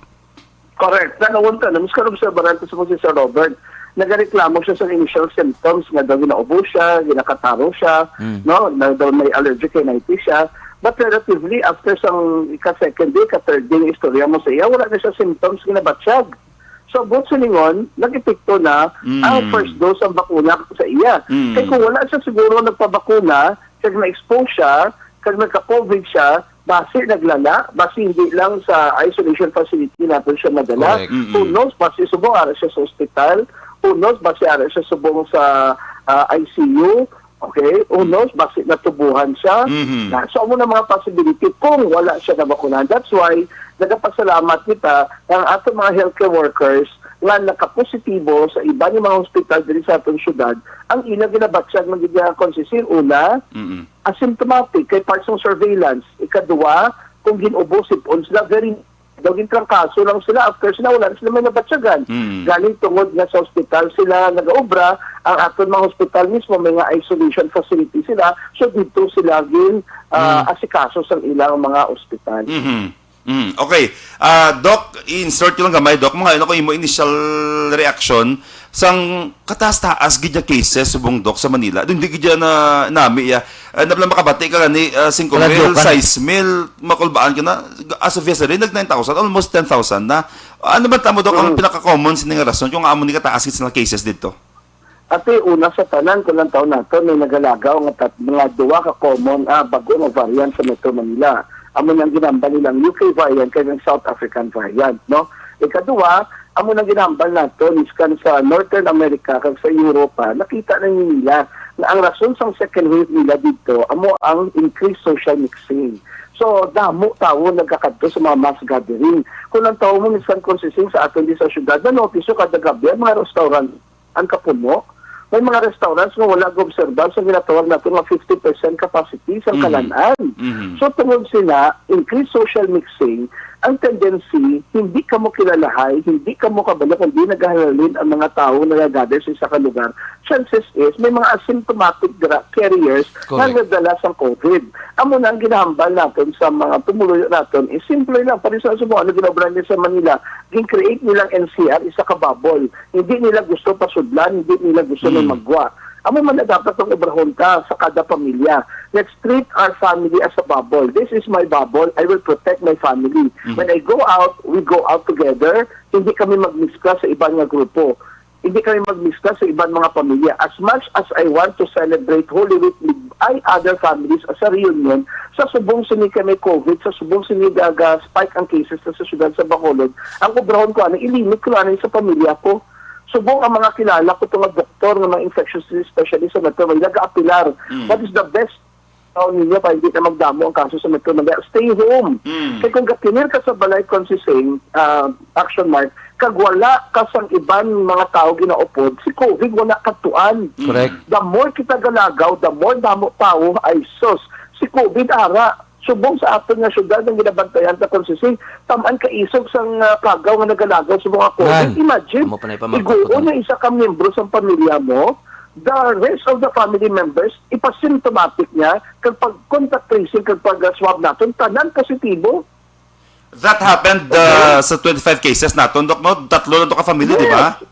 Correct. Nanawon ka na, mas karong sa barante sa si Sir Robert, nagareklamo siya sa initial symptoms nga daw ginaubo siya, ginakataro siya, Mm. no? Na daw may allergic rhinitis siya. But relatively, after sang ika-second day, ika-third day, nga istorya mo sa iya, wala na siya symptoms, ginabatsyag. So, buot silingon, nag-epekto na Mm. ang first dose ang bakuna sa iya. Mm. Kay kung wala siya siguro nagpabakuna, kag na-expose siya, kag nagka-covid siya, basi naglala, basi hindi lang sa isolation facility naton siya madala. Correct. Mm-mm. Who knows, basi subong ara siya sa ospital. Who knows, basi ara siya subong sa, ah, I C U. Okay? Who knows, basi natubuhan siya. Mhm. Na, so, amo na mga possibility kung wala siya nabakunahan. That's why, nagapasalamat kita nga ang aton mga healthcare workers nga nakapositibo sa iban nga mga hospital diri sa aton syudad, ang ila ginabatsyag nga gid nga konsisir, una, Mm-mm. asymptomatic, kay part sang surveillance. Ikaduha, kung gin-ubo, sipon sila, very daw gintrangkaso lang sila after sila, wala na sila may nabatyagan. Mm. Galing tungod nga sa ospital sila nagaobra, ang aton mga hospital mismo may nga isolation facility sila, so dito sila gin, ah, Mm. asikaso sa ilang mga ospital. Mhm. Mm, okay. Ah, Doc, i-insert ko lang gamay, Doc. Mga ano ko imo initial reaction sang kataas-taas gid nga cases subong, Doc, sa Manila. Hindi gid na nami ya. Ah, nabla makabati ka gani, ah, singko mil, Kaladlokan. sais mil, makulbaan ka na. As of yesterday, nag nine thousand, almost ten thousand na. Ano ba tamo, Doc, ang Mm. pinaka-common sini nga rason kung amo ni kataas gid sila cases dito? Ati, una sa tanan, kung ang taon nato, may nagalagaw nga tat-, mga duwa ka common, ah, bago nga variant sa Metro Manila. Amo nang ginambal nilang U K variant kag ang South African variant, no? Ikaduwa, amo nang ginambal nato, miskan sa Northern America kag sa Europa, nakita na nila nga ang rason sang second wave nila dito, amo ang increased social mixing. So, damo tawo nagakadto sa mga mass gathering. Kung ang tawo mo, miskan konsising sa aton di sa syudad, na-notice nyo, kada gabi, ang mga restaurant, ang kapuno. May mga restaurants nga wala gaobserbar sa ginatawag nato nga fifty percent capacity sa Mm. kalan-an. Mhm. So, tungod sina, increased social mixing, ang tendency, hindi kamo kilalahay, hindi kamo kabalo kung di nagahalalin ang mga tawo nagagather sa isa ka lugar. Chances is, may mga asymptomatic dra-, carriers nga Correct. nagdala sa covid. Amo na ang ginahambal naton sa mga pumuluyo naton. Is simple lang, pareho sa subong, ano ginaobra niya sa Manila, gin-create nilang N C R, isa ka bubble. Hindi nila gusto pasudlan, hindi nila gusto may Mm. magwa. Amo man na dapat ang obrahon ta sa kada pamilya. Let's treat our family as a bubble. This is my bubble. I will protect my family. Mhm. When I go out, we go out together. Hindi kami magmiskla sa iban nga grupo. Hindi kami magmiskla sa iban mga pamilya. As much as I want to celebrate Holy Week with my other families as a reunion, Sa subong sini kay may COVID, sa subong sini gaga-spike ang cases na sa siyudad sa Bacolod, ang obrahon ko ani, ilimit ko ani sa pamilya ko. Subong ang mga kilala ko to nga doktor nga mga infectious disease specialist sa Metro Manila, gaapilar. Mm. What is the best taon ninyo para hindi na magdamo ang kaso sa Metro Manila? Stay home. Mm. Kay kung gatinir ka sa balay, Consi Sing, ah, Action Mark, kag wala ka sang iban mga tawo ginaupod, si COVID wala katuan. Mm. Correct. The more kita galagaw, the more damo tawo, ay sus, si COVID ara. Subong sa aton nga syudad ang ginabantayan ta, Consi Sing, tam-an ka isog sang, ah, kagaw nga nagalagaw sa mga COVID. Yan. Imagine, amo pa na ipamangkot ko iguon to. Nga isa ka miyembro sang pamilya mo, the rest of the family members, ipasymptomatic niya, kag pag contact tracing, kag pag, ah, swab naton, tanan positibo. That happened, uh, sa twenty-five cases naton, Doc, no? Tatlo lang to ka family, di ba? Yes.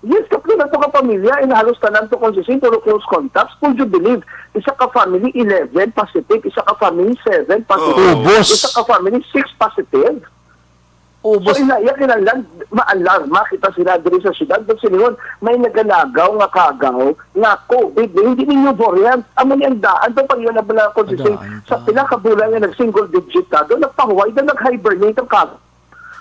Yes, tatlo lang to ka pamilya, and halos tanan to, Consi Sing, puro close contacts. Could you believe? Isa ka family, eleven positive. Isa ka family, seven positive. Oo. Ubos. Isa ka family, six positive. Ubos. So, ina, iya kinahanglan, maalarma kita sila diri sa syudad. But silingon, may nagalagaw nga kagaw nga COVID na hindi ninyo variant. Amo ni ang daan, to pag yun na bala, Consi Sing, daan sa pa. Pila ka bulan nga nag-single digit na, doon nagpahuway, doon nag-hibernate ang kagaw.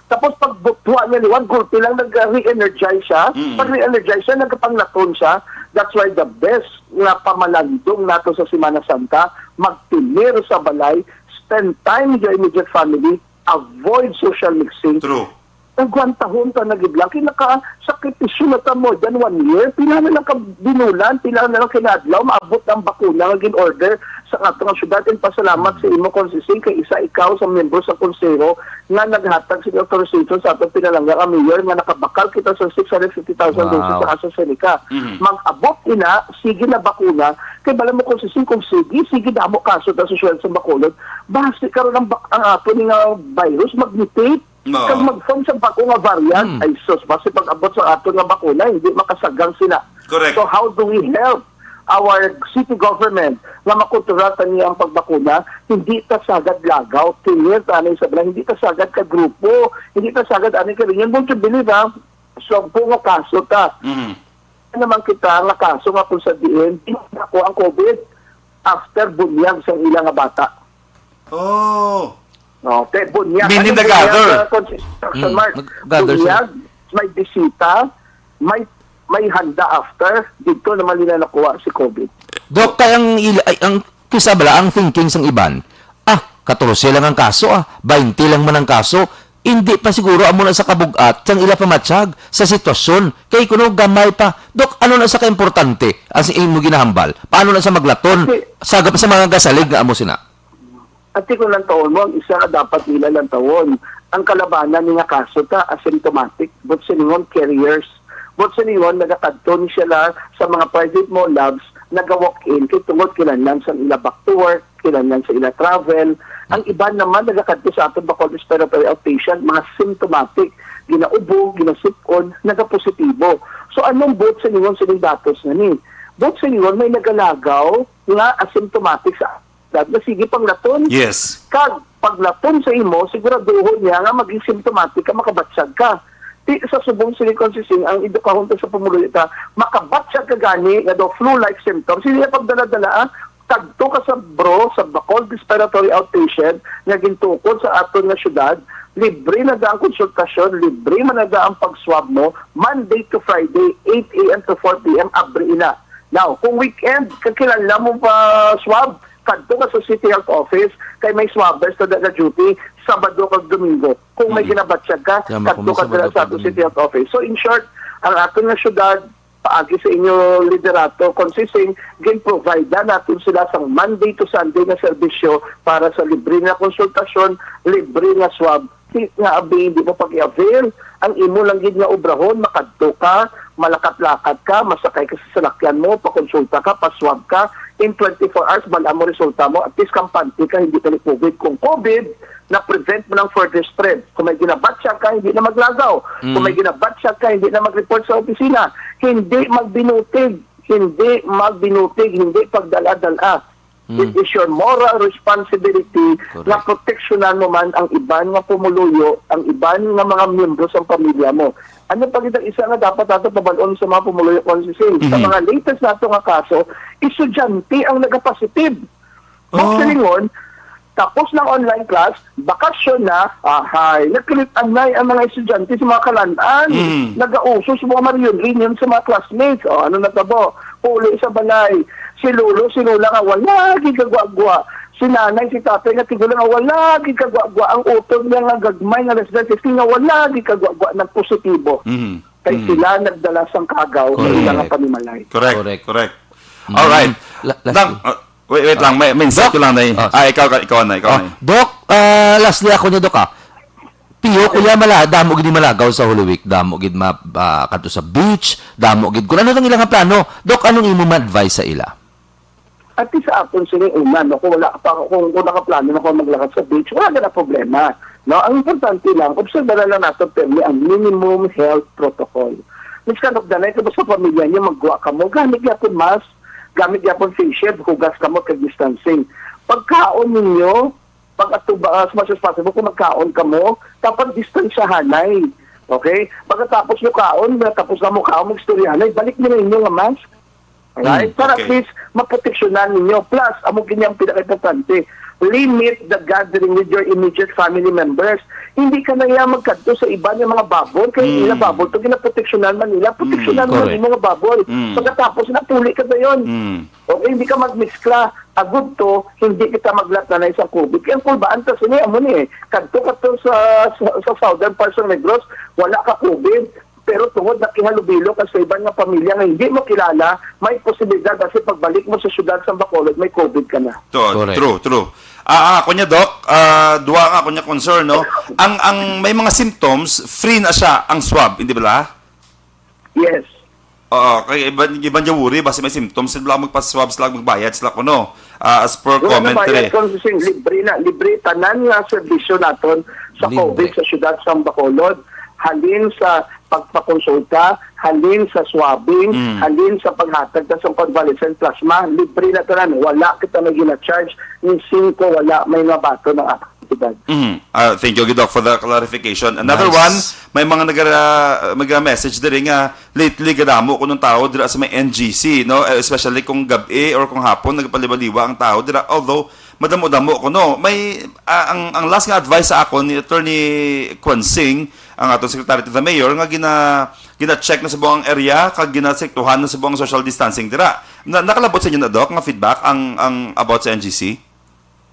Tapos pag butwa niya liwat, gulpi lang nag-re-energize siya. Mm. Pag re-energize siya, nagkapanglaton siya. That's why the best nga pamalandong nato sa Semana Santa, magtinir sa balay, spend time with your immediate family, avoid social mixing. True. Nagwantahon ta na gid lang. Kay nakasakripisyo na ta more than one year. Pila na lang ka binulan, pila na lang kinadlaw, maabot ang bakuna nga gin-order sa ato nga syudad. And pasalamat sa imo, Consi Sing, kay isa ikaw sa miyembro sa konseho nga naghatag sa authorization sa atong pinalangga nga mayor nga nakabakal kita sa six hundred fifty thousand doses Wow. Sa AstraZeneca. Mhm. Mag-abot ina, sige na bakuna. Kay bala mo, Consi Sing, kung sige, sige damo kaso ta sa syudad sa Bacolod. Basi karon ang bak-, ang ato ni nga virus mag-mutate. No. Kag mag-form sa bag-o nga variant, Hmm. ay sus, basi pag-abot sa aton nga bakuna, hindi makasagang sila. Correct. So how do we help our city government nga makontrolar ta niya ang pagbakuna? Hindi ta sagad lagaw, clear ta anay sa balay, hindi ta sagad ka grupo, hindi ta sagad anay ka reunion. Won't you believe, ha? Sampo nga kaso ta. Mhm. Naman kita nga kaso nga kung sa diin, di na ako ang COVID after bunyag sa ila nga bata. Oh. No, kay bunyag. Meaning Anong nag-gather? Bunyag, uh, construction Mm, mark? Nag-gather sila. Bunyag, may bisita, may, may handa after, dito naman nila nakuha si COVID. Doc, kay ang il-, ay, ang, kisa bala, ang thinking sang iban, "Ah, katorse lang ang kaso, ah, baynte lang man ang kaso, hindi pa siguro amo na sa kabug-at sang ila pamatsyag sa sitwasyon, kay kuno gamay pa." Doc, ano na sa kaimportante ang sa imo ginahambal? Paano na sa maglaton, Kasi sa, sa mga gasalig nga amo sina? Ati ko lang tawon mo, ang isa nga dapat nila lang tawon. Ang kalabanan ni nga kaso ta, asymptomatic, but siningon carriers. But siningon, nagakadto ni sila sa mga private mo labs, naga-walk-in, kay tungod kinahanglan sa ila back to work, kinahanglan sa ila travel. Ang iban naman, nagakadto sa aton Bacolod Respiratory Outpatient, mga symptomatic, ginaubo, ginasipon, nagapositibo. So, anong but siningon sining datos nga ni? But siningon, may nagalagaw nga asymptomatic sa Dad nga sige panglaton. Yes. Kag paglaton sa imo, siguraduhon niya nga maging symptomatic ka, makabatsyag ka. Di sa subong sini, Consi Sing, ang edukahon ta sa pumuluyo ta, makabatsyag ka gani nga daw flu-like symptoms. Hindi na pagdala-dala, ah. Kadto ka sa bro, sa Bacolod Respiratory Outpatient nga gintukod sa aton nga syudad, libre na ang konsultasyon, libre man na ang pag-swab mo, Monday to Friday, eight a m to four p m, abri ina. Now, kung weekend, kag kinahanglan mo pa swab, kadto ka sa City Health Office, kay may swabbers na nag-duty, Sabado kag Domingo. Kung may Mm. ginabatsyag ka, Tama, kadto kung ka sa dira Sabado sa kag ato City Domingo. Health Office. So, in short, ang aton nga syudad, paagi sa inyo liderato, Consi Sing, gin-provide na natin sila sa Monday to Sunday nga serbisyo para sa libre nga konsultasyon, libre nga swab, Ti-, nga abi, hindi mo pag-i-avail. Ang imo lang gid nga obrahon, makadto ka, malakat-lakat ka, masakay ka sa salakyan mo, pakonsulta ka, paswab ka, in twenty-four hours, bala mo resulta mo, at least kampante ka, hindi ka ni COVID. Kung COVID, na-prevent mo ng further spread. Kung may ginabatsyag ka, hindi na maglagaw. Kung may Mm. ginabatsyag ka, hindi na mag-report sa opisina. Hindi magbinutig, hindi magbinutig, hindi pagdala-dala. Mm. It is your moral responsibility Correct. Na proteksyonan mo man ang iban nga pumuluyo, ang iban nga mga miyembro sa pamilya mo. Ano pa gid ang isa nga dapat nato pabal-on sa mga pumuluyo, Consi Sing? Sa Mhm. mga latest nato nga kaso, estudyante ang nagapositive. Oh. Silingon, Tapos ng online class, bakasyon na, ahay, nagkulit-anay ang mga estudyante sa mga kalan-an. Mm. Nagauso sa mga reunion sa mga classmates. O, ano na tabo? Uli sa balay. Si lolo, si lola nga wala gid kagwagwa. Si nanay, si tatay nga tigulang nga wala gid kagwagwa. Ang utod niya nga gagmay nga residence nga wala gid kagwagwa, nagpositibo. Mm. Kay Mm. sila nagdala sang kagaw sa Correct. ila nga panimalay. Correct, Correct. correct. Mm. All right. La-, last Dang, two. uh, wait, wait Ah. lang. May, may insert Doc? ko lang na yun. Ah, Ah, ikaw, ikaw, ikaw na, ikaw Ah, na. Doc, ah, lastly ako niya, Doc, ah. Piyo, kuya, mala-, damo gid malagaw sa Holy Week, damo gid ma-, ah, kadto sa beach, damo gid. Kung ano ang ilang plano, Doc, anong imo ma-advise sa ila? At least sa aton sini una, no, kung wala pa, kung, kung nakaplano na ko maglakad sa beach, wala na problema. No, ang importante lang, obserbahan lang nato permi ang minimum health protocol. Miskan og danay kamo sa pamilya niyo, magwa kamo, gamit gyapon mask, gamit gyapon face shield, hugas kamo kag distancing. Pagkaon ninyo, pag-atuba, as much as possible, kung magkaon kamo, dapat distansyahanay. Okay? Pagkatapos nyo kaon, tapos na mo kaon, mag-istoryahanay, balik nyo na inyo nga mask. Alright? Mm, Para at okay. least, maproteksyonan ninyo. Plus, amo gini ang pinaka-importante, limit the gathering with your immediate family members. Hindi ka na iya magkadto sa iban nga mga babol, kay Mm. ila babol to, ginaproteksyonan man nila, proteksyonan Mm, mo correct. ang mga babol. Mm. Pagkatapos, napuli ka dayon. Mm. Okay, hindi ka magmiskla. Agud to, hindi kita maglatanay sa COVID. Kaya ang kulbaan ta sini, amo ni eh. Kadto, kadto sa, sa, sa southern parts ng Negros, wala ka COVID. Pero tungod nakihalubilo ka sa iban nga pamilya nga hindi mo kilala, may posibilidad kasi pagbalik mo sa syudad sa Bacolod, may COVID ka na. To, Correct. true, true. Ah, ah, ako niya, Doc, ah, duwa nga ako niya concern, no? Ang, ang may mga symptoms, free na siya ang swab, hindi ba? Yes. Oo, kay iban, iban niya worry, basi may symptoms, sila magpa-swab sila, magbayad sila kuno. Ah, as per Wala na commentary. bayad, Congressing. Libre na, libre tanan nga serbisyo naton sa Libre. COVID sa siyudad sa Bacolod. Halin sa pagpakonsulta, halin sa swabbing, Mm. halin sa paghatag ta sa convalescent plasma, libre na tanan. Wala kita may gina-charge, ni singko wala may mabaton ang aktibidad. Mm. Ah, thank you, Doc, for the clarification. Another Nice. one, may mga nagra-, nagra-message diri nga lately gadamo kuno ang tawo dira sa may N G C, no? Eh, especially kung gab-i or kung hapon, nagpalibaliwa ang tawo dira. Although, madamo-damo kuno. May, ah, ang, ang last nga advice sa akon ni Attorney Quansing, ang aton Secretary to the Mayor, nga gina-, gina-check na sa buong area, kag ginastriktuhan na sa buong social distancing dira. Na, nakalabot sa inyo na, Doc, nga feedback ang, ang about sa N G C?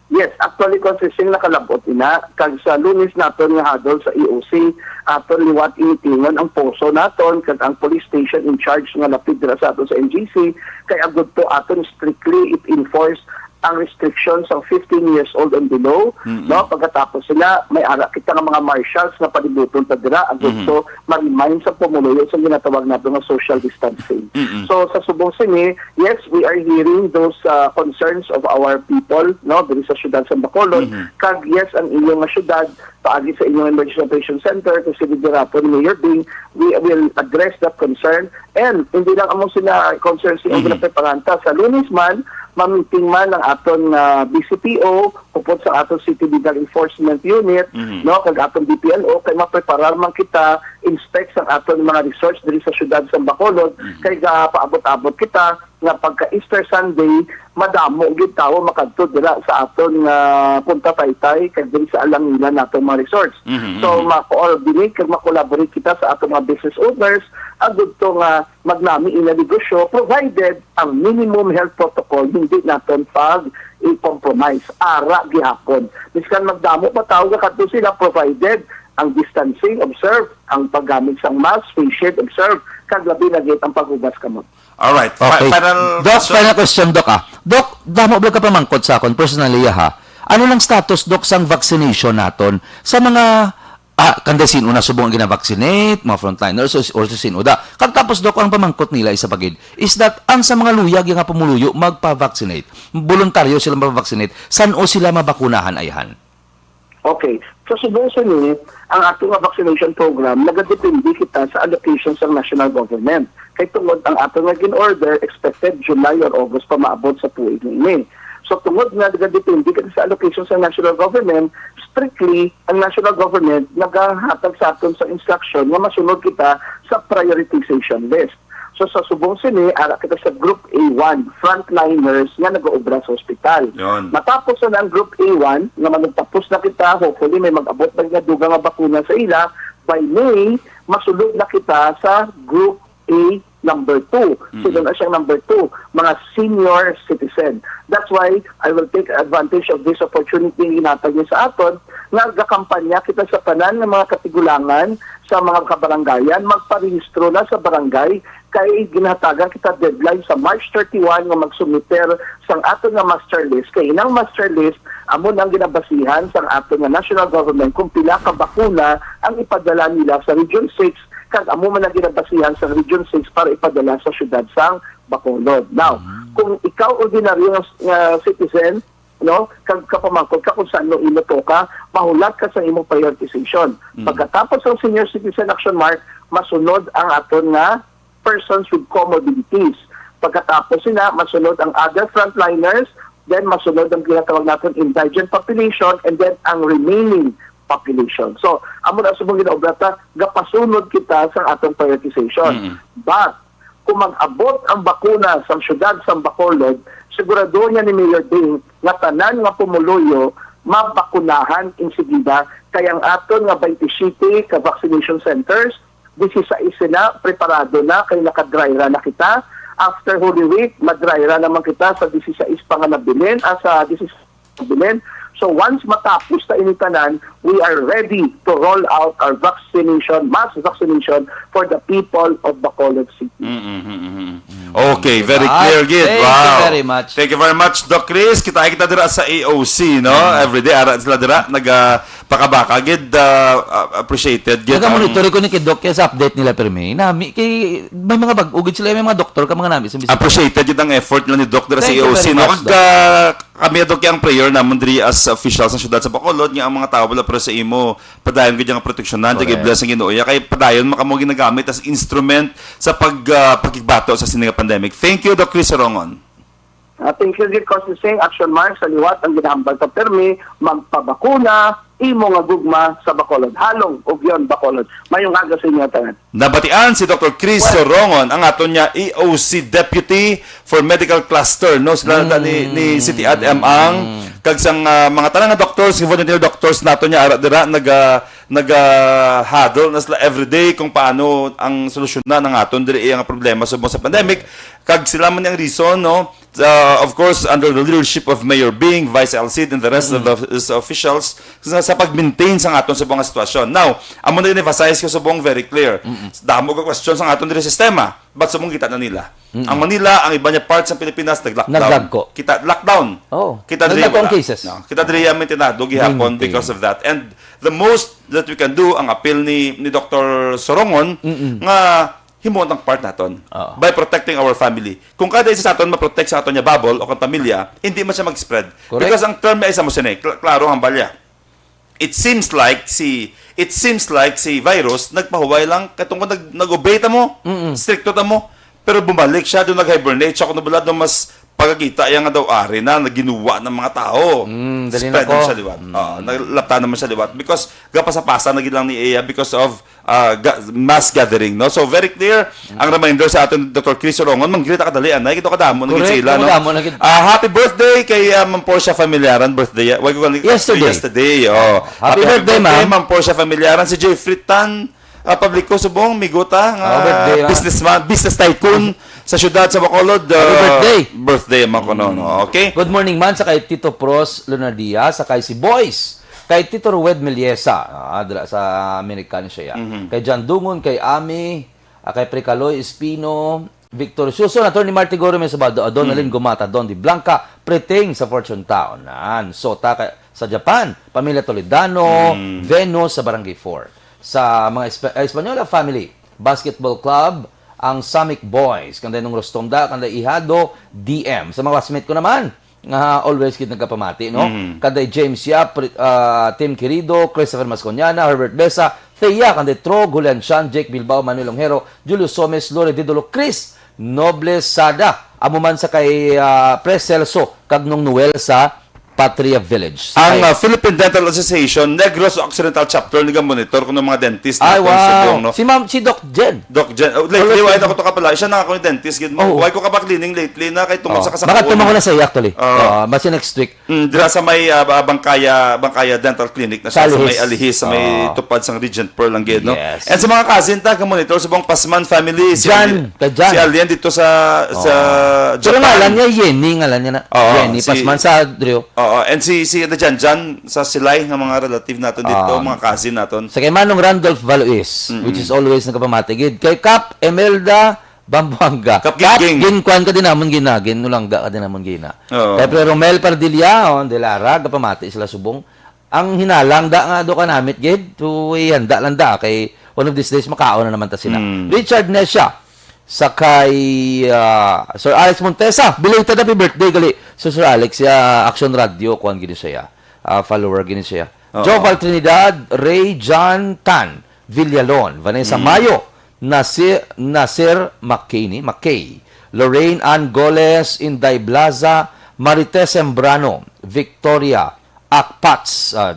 Yes, actually, Congressing, nakalabot ina. Kag sa Lunes naton nga hadol sa E O C, aton liwat imitingon ang poso naton kag ang police station in charge nga lapid dira sa aton sa N G C, kay agud to aton strictly it enforce ang restriction sa fifteen years old and below, Mm-mm. no? Pagkatapos sila, may ara kita nga mga marshals nga palibuton ta dira, agud Mhm. to ma-remind sa pumuluyo sa ginatawag nato nga social distancing. Mm-mm. So, sa subong sini, yes, we are hearing those, uh, concerns of our people, no, diri sa siyudad sa Bacolod. Mhm. Kag yes, ang inyong nga siyudad, paagi sa inyong Emergency Operation Center, kag si Liderato ni Mayor Bing, we will address that concern. And hindi lang among sina concerns yung Mhm. ginapreparan ta. Sa Lunes man, mamiting man ang aton, uh, B C P O, upod sa aton City Legal Enforcement Unit, Mhm. no, kag aton D P L O, kay mapreparar man kita, inspect sa aton mga resorts diri sa siyudad sa Bacolod, Mhm. kay gapaabot-abot kita nga pagka Easter Sunday, madamo gid tawo makadto dira sa aton nga Punta Taytay kag diri sa alangilan natong mga resorts. Mhm, So, mhm. ma-coordinate kag ma-collaborate kita sa atong mga business owners, agud to nga magnami ina negosyo, provided ang minimum health protocol hindi naton pag-i-compromise. Ara gihapon. Miskan magdamo pa tawo nga kadto sila, provided ang distancing observed, ang paggamit sang mask, face shield observed, kag labi na gid ang paghugas kamot. Alright. Fi-, Okay. final Doc, question? final question, Doc, ah. Doc, damo ba ka pamangkot sa akon personally, ha? Ano nang status, Doc, sang vaccination naton sa mga, ah, kanday sin-o na subong ang gina-vaccinate, mga frontliners, or, or sin-o da? Kag tapos, Doc, ang pamangkot nila isa pa gid is that ang sa mga luyag nga pumuluyo magpa-vaccinate, voluntaryo sila magpa-vaccinate, san-o sila mabakunahan, ayhan? Okay. Sa subong sini, ang ato nga vaccination program, nagadepende kita sa allocation sa national government. Kay tungod ang ato nga gin-order, expected July or August pa maabot sa tuig nga ini. So, tungod nga nagadepende kita sa allocation sa national government, strictly, ang national government nagahatag sa aton sa instruction nga masunod kita sa prioritization list. So, sa subong sini, ara kita sa Group A one, frontliners nga nagaobra sa ospital. Yon. Matapos na ang Group A one, nga manugtapos na kita, hopefully may mag-abot na nga dugang nga bakuna sa ila, by May, masulod na kita sa Group A number two. Mhm. Sino na siyang number two? Mga senior citizen. That's why I will take advantage of this opportunity nga ginhatag niya sa aton, nga gakampanya kita sa tanan nga mga katigulangan sa mga kabarangayan, magparehistro na sa barangay, kay ginhatagan kita deadline sa March thirty-one nga magsumiter sang aton nga master list. Kay inang master list, amo nang ginabasihan sang aton nga national government kung pila ka bakuna ang ipadala nila sa Region six, kag amo man ang ginabasihan sang Region six para ipadala sa siyudad sang Bacolod. Now, Mm. kung ikaw ordinaryo nga, nga citizen, no, kag kapamangkot ka kung saan mo imo toka, mahulat ka sa imong prioritization. Mm. Pagkatapos ang senior citizen action mark, masunod ang aton nga persons with comorbidities. Pagkatapos sina, masunod ang other frontliners, then masunod ang ginatawag naton indigent population, and then ang remaining population. So, amo na subong ginaobra ta, gapasunod kita sa atong prioritization. Mm. But, kung mag-abot ang bakuna sa siyudad sa Bacolod, sigurado niya ni Mayor Ding nga tanan nga pumuluyo mabakunahan insigida, kay ang aton nga twenty-seven ka vaccination centers, disisais sila preparado na, kay naka-dry run na kita. After Holy Week, ma-dry run naman kita sa disisais pa nga nabilin, ah, sa disisais nga nabilin. So, once matapos ta ini tanan, we are ready to roll out our vaccination, mass vaccination for the people of Bacolod City. Mm, mm, mm, mm. Okay, very Right. clear, gid. Thank you Wow. very much. Thank you very much, Doc Chris. Kita kita dira sa A O C, no? Mm. Everyday ara sila dira nagapakabaka, gid, ah, ah, appreciated, gid. Naga-monitor ko ni kay Doc sa update nila, permi. Nami kay may mga bag-o gid sila, may mga doktor ka, mga nami sa bisita. Appreciated gid ang effort nila ni Doc dira sa Thank you A O C, very no? much, Kag, Doc. ah, kami, Doc, ang prayer namon diri as officials sa siyudad sa Bacolod nga ang mga tawo wala pero sa imo, padayon gid ang proteksyonan, Correct. Kay bless ang Ginoo, ya, kay padayon makamo ginagamit as instrument sa pag, ah, pakigbato sa sini nga pandemic. Thank you, Doc Chris Sorongon. Ah, thank you, Doc Constantine. Action Mark, sa liwat ang ginahambal sa permi, magpabakuna, imo nga gugma sa Bacolod. Halong, ugyon, Bacolod. Mayong aga sa inyo tanan. Nabatian si Doctor Chris Well, Sorongon, ang aton niya E O C Deputy for Medical Cluster, no? Sila na ni, ni Mm. City Ad M ang Mm. kag sang, ah, mga tanan nga doctors, volunteer doctors nato niya ara dira naga, naga-huddle na sila everyday kung paano ang solusyonan ang aton diri ang problema subong sa pandemic. Kag sila man ang reason, no? Uh, of course, under the leadership of Mayor Bing, Vice Alcid, and the rest of the Mm-mm. of his officials sa, sa pag-maintain sa aton sa mga sitwasyon. Now, amo na gin-emphasize ko subong very clear. Mm-mm. Damo ka question sa aton diri sistema. But subong kita na nila. Mm-mm. Ang Manila, ang iba niya parts ng Pilipinas, nag-lockdown. Nagdagko. Kita, lockdown. Oh, Kita diri nagdagko ang wala. cases. No, kita diri ang maintainado gihapon Maintain. because of that. And the most that we can do, ang appeal ni, ni Doctor Sorongon, Mm-mm. nga himuon ang part naton Oo. by protecting our family. Kung kada isa sa aton ma-protect sa aton niya bubble o kang pamilya, hindi man siya mag-spread. Correct. Because ang term niya isa mo sini, kl- klaro ang balya. It seems like si it seems like si virus nagpahuway lang katong kung nag nag-obey ta mo, Mm-mm. stricto ta mo, pero bumalik siya, doon nag-hibernate siya, kung nabulad no mas pagkakita iya nga daw ari na naginuwa ng mga tao. Mm, dali na Spread ko. naman siya liwat. Mm. Oo, naglapta naman siya liwat because gapasa-pasa na gid lang ni iya because of ah, ga- mass gathering, no? So, very clear ang reminder sa aton Doctor Chris Sorongon. Manggili ta kadali, anay. Kito kadamo na gid Correct, sila, no? kadamo na gid. Ah, happy birthday kay ah, Ma'am Portia Familiaran. Birthday, wag ko kali- Yesterday. yesterday, oh. Happy birthday, ma'am. Ma'am Portia Familiaran. Si Jeffrey Tan, ah, publiko subong, migo ta, nga Oh, birthday, ah. businessman, business tycoon sa siyudad sa Bacolod. Happy ah, birthday. Birthday, man ko, no, no. Okay? Good morning man sa kay Tito Pros Lunardia, sa kay si Boys, kay Tito Rued Meliesa, ah, dira sa American siya, ya. Mhm. Kay John Dungon, kay Ami, ah, kay Precaloy Espino, Victor Suson, Attorney Marty Goro, may Sabado, Adonalyn Mm. Gumata, Don Di Blanca, Preting sa Fortune Town, an Sota kay, sa Japan, Pamilya Toledano, Mm. Venus sa Barangay four. Sa mga Espa- ah, Española family, Basketball Club, ang Samic Boys, kanday Nung Rostonda, kanday Ihado, D M. Sa mga classmate ko naman, nga always gid nagkapamati, no? Mhm. Kanday James Yap, Pri- ah, Tim Querido, Christopher Masconiana, Herbert Besa, Thea, kanday Tro, Julian Chan, Jake Bilbao, Manuel Longhero, Julius Somes, Lore Didolo, Chris Noble Sada, amo man sa kay ah, Pres Celso, kag Nung Noel sa Patria Village. Ang, Ay. ah, Philippine Dental Association Negros Occidental Chapter nagamonitor kuno mga dentist Ay, naton sa wow. Subong, no? Si Ma'am, si Doc Jen. Doc Jen, oh, lately, Always wala na ko to kapala. Siya na ako yung dentist, gid mo. Oh. Why ko ka pa cleaning lately na kay tungod Oh, sa kasakit baka ko, tumako no? Na sa iya, actually. Oh. Oh, basta next week. Mm, dira sa may, ah, ba-, Bangkaya, Bangkaya Dental Clinic na Sa siya, sa may Alihis. Alihis, sa may Oh. tupad sang Regent Pearl ang gid, no? Yes. And sa mga cousin ta, ka-monitor sa buong Pasman family, si Jan, Alien, kay Jan. Si Alien dito sa, sa Oh. Pero Japan. Ngalan niya, Yenny, ngalan niya na. Oo, Yenny, si Pasman sa Drio. Oo, and si, si, ano, Jan Jan, sa Silay, nga mga relative naton dito, Ah. mga cousin naton. Sa kay Manong Randolph Valois, Mm-mm. which is always nagapamati gid. Kay Kap Emelda Bambuanga. Kap Kap Gingging. Ginkuan ka din namon gina, ginulangga ka din namon gina. Oo. Kay Pre Romel Pardilla, oh, Delara, gapamati sila subong. Ang hinalang da nga do ka namit gid, to ihanda lang da, kay one of these days makaon na naman ta sila. Mm. Richard Nesha, sa kay, ah, Sir Alex Montesa, belated happy birthday gali. So, Sir Alex, ya, Action Radio, kuan gini siya, ah, follower gini siya. Oo. Joval Trinidad, Ray John Tan, Villalon, Vanessa Mm. Mayo, Nasir, Nasir McKinney, McKay, Lorraine Ann Goles, Inday Blaza, Marites Sembrano, Victoria Akpats, ah,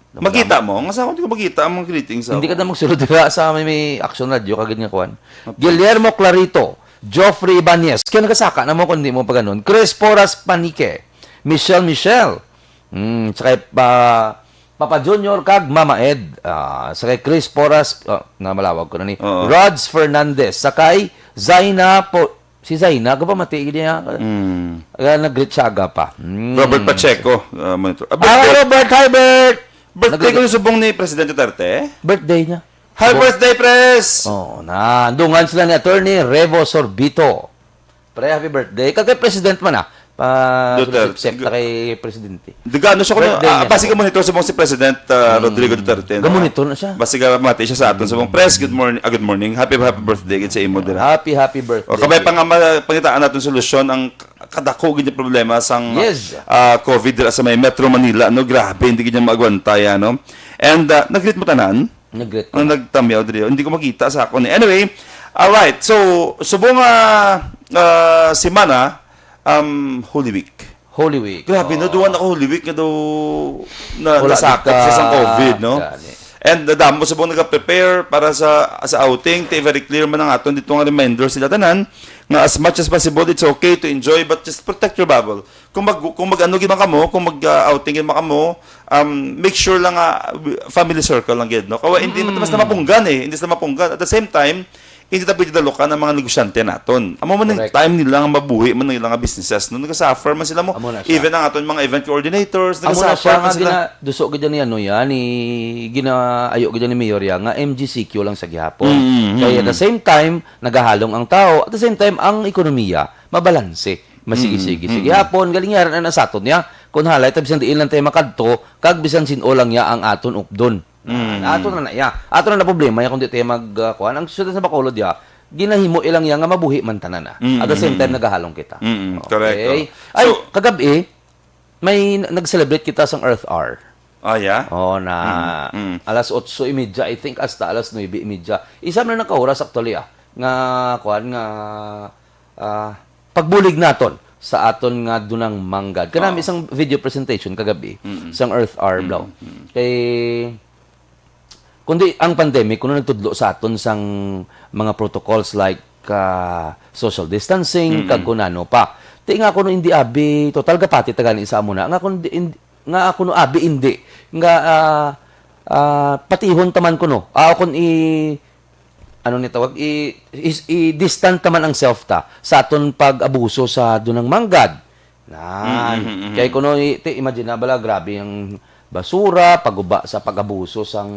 Magkita mo? Nga sa ako, di ko magkita ang mga greetings sa Hindi ka ako. Na magsulod dira sa may, may Action Radio, kagid nga kuan. Okay. Guillermo Clarito, Geoffrey Ibanez, kaya nagasaka na mo kung di mo pa ganun. Chris Porras Panique, Michelle Michelle, mm, sa kay pa, Papa Junior kag Mama Ed, ah, sa kay Chris Porras, ah, na malawag ko na ni, Oo. Rods Fernandez, sa kay Zaina po, si Zaina, ka ba mati niya? Mm. Ah, nag-greet siya aga pa. Mm. Robert Pacheco, ah, monitor. Ah, Ah, birthday, Robert, hi, Bert! Birthday Nag- ko yung subong ni President Duterte. Birthday niya. Happy Bo- birthday, Pres! Oo, na. Dungan sila ni Attorney Revo Sorbito. Pre, happy birthday. Kag kay President man, ah. Pa, Duterte. Sip-sip na kay Presidente. Di gano siya kuno, Birthday ah, niya basi sa ka monitor sa mga si President, ah, Mm. Rodrigo Duterte, no? Gamonitor na siya. Basi ka mati siya sa aton sa mga press. Good morning, ah, good morning. Happy, happy birthday gid sa imo dira. Happy, happy birthday. O, kabay pa nga ma-, pangitaan natin solusyon ang kadako gid yung problema sang, Yes. ah, COVID dira sa may Metro Manila, no? Grabe, hindi gid niya maagwanta yan, no? And, ah, nag-greet mo tanan? Nag-greet ko Ang na. Nagtamiyaw diri. Hindi ko makita sa ako ni. Anyway, all right. So, subong nga, ah, semana, um, Holy Week. Holy Week. Grabe, no? Oo. Duwa na ko Holy Week nga daw na, Wala nasakop kita. Sa isang COVID, no? Gani. And nadamo subong nag-prepare para sa, sa outing. Te, very clear man ang aton dito nga reminder sila tanan nga as much as possible, it's okay to enjoy, but just protect your bubble. Kung mag, kung mag-ano gid man kamo, kung mag, ah, outing gid man kamo, um, make sure lang nga, uh, family circle lang gid, no? Kawa, hindi man Mm. mas na mapunggan eh, hindi sila mapunggan. At the same time, hindi ta pwede dalukan ang mga negosyante naton. Amo man ang Correct. Time nila nga mabuhi man ang ilang businesses, no? Nagasuffer man sila mo. Amo na siya. Even ang aton mga event coordinators, Amo na nagasuffer siya man nga sila. Gina-, duso gid ni ano yan, ni, ginaayo gid ni Mayor yan, nga M G C Q lang sa gihapon. Mm, mm, Kaya at the mm. Same time, nagahalong ang tao. At the same time, ang ekonomiya, mabalanse. Masigi-sigi. Mm, mm, Sige, mm. Hapon, galing yaran na sa aton niya. Kung halay, ta bisan diin lang tayo makadto, kag bisan sin-o lang niya ang aton updon. Mm. Aton na na iya. Aton na na problema niya kung di tayo mag, ah, kuwan. Ang susunod sa Bacolod ya, ginahimo ilang iya nga mabuhi man tanan na. Mm, At the same mm, time, mm. Nagahalong kita. Mm, mm. Okay. Correct, oh. Ay, So, kagabi, may n-, nag-celebrate kita sang Earth Hour. Ah, yeah? Oo, na Mm, mm. alas otso y media, I think, hasta alas nuebe y media. Isa man na nakaoras, actually, ah, nga, kuwan, nga, ah, pagbulig naton sa aton nga dunang manggad. Kanami Oo. Isang video presentation kagabi Mm-mm. Sang Earth Hour, Mm-mm. Bro. Mm-mm. Kay, kundi ang pandemic, kuno nagtudlo sa aton sang mga protocols like, ah, social distancing, Mm-mm. Kag kung ano pa. Ti nga kuno hindi abi, total gapati ta gani sa amo na. Nga kuno di-, hindi, nga kuno abi hindi. Nga, ah, ah, patihon taman kuno. Ah, kung i-, ano ni tawag, i-, i-, i-distant naman ang self ta sa aton pag-abuso sa dunang manggad. Nan. Mm, mm, mm, mm. Kay kuno, i-, ti, imagine na bala, grabe ang basura, paguba sa pag-abuso sang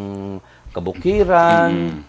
kabukiran. Mm.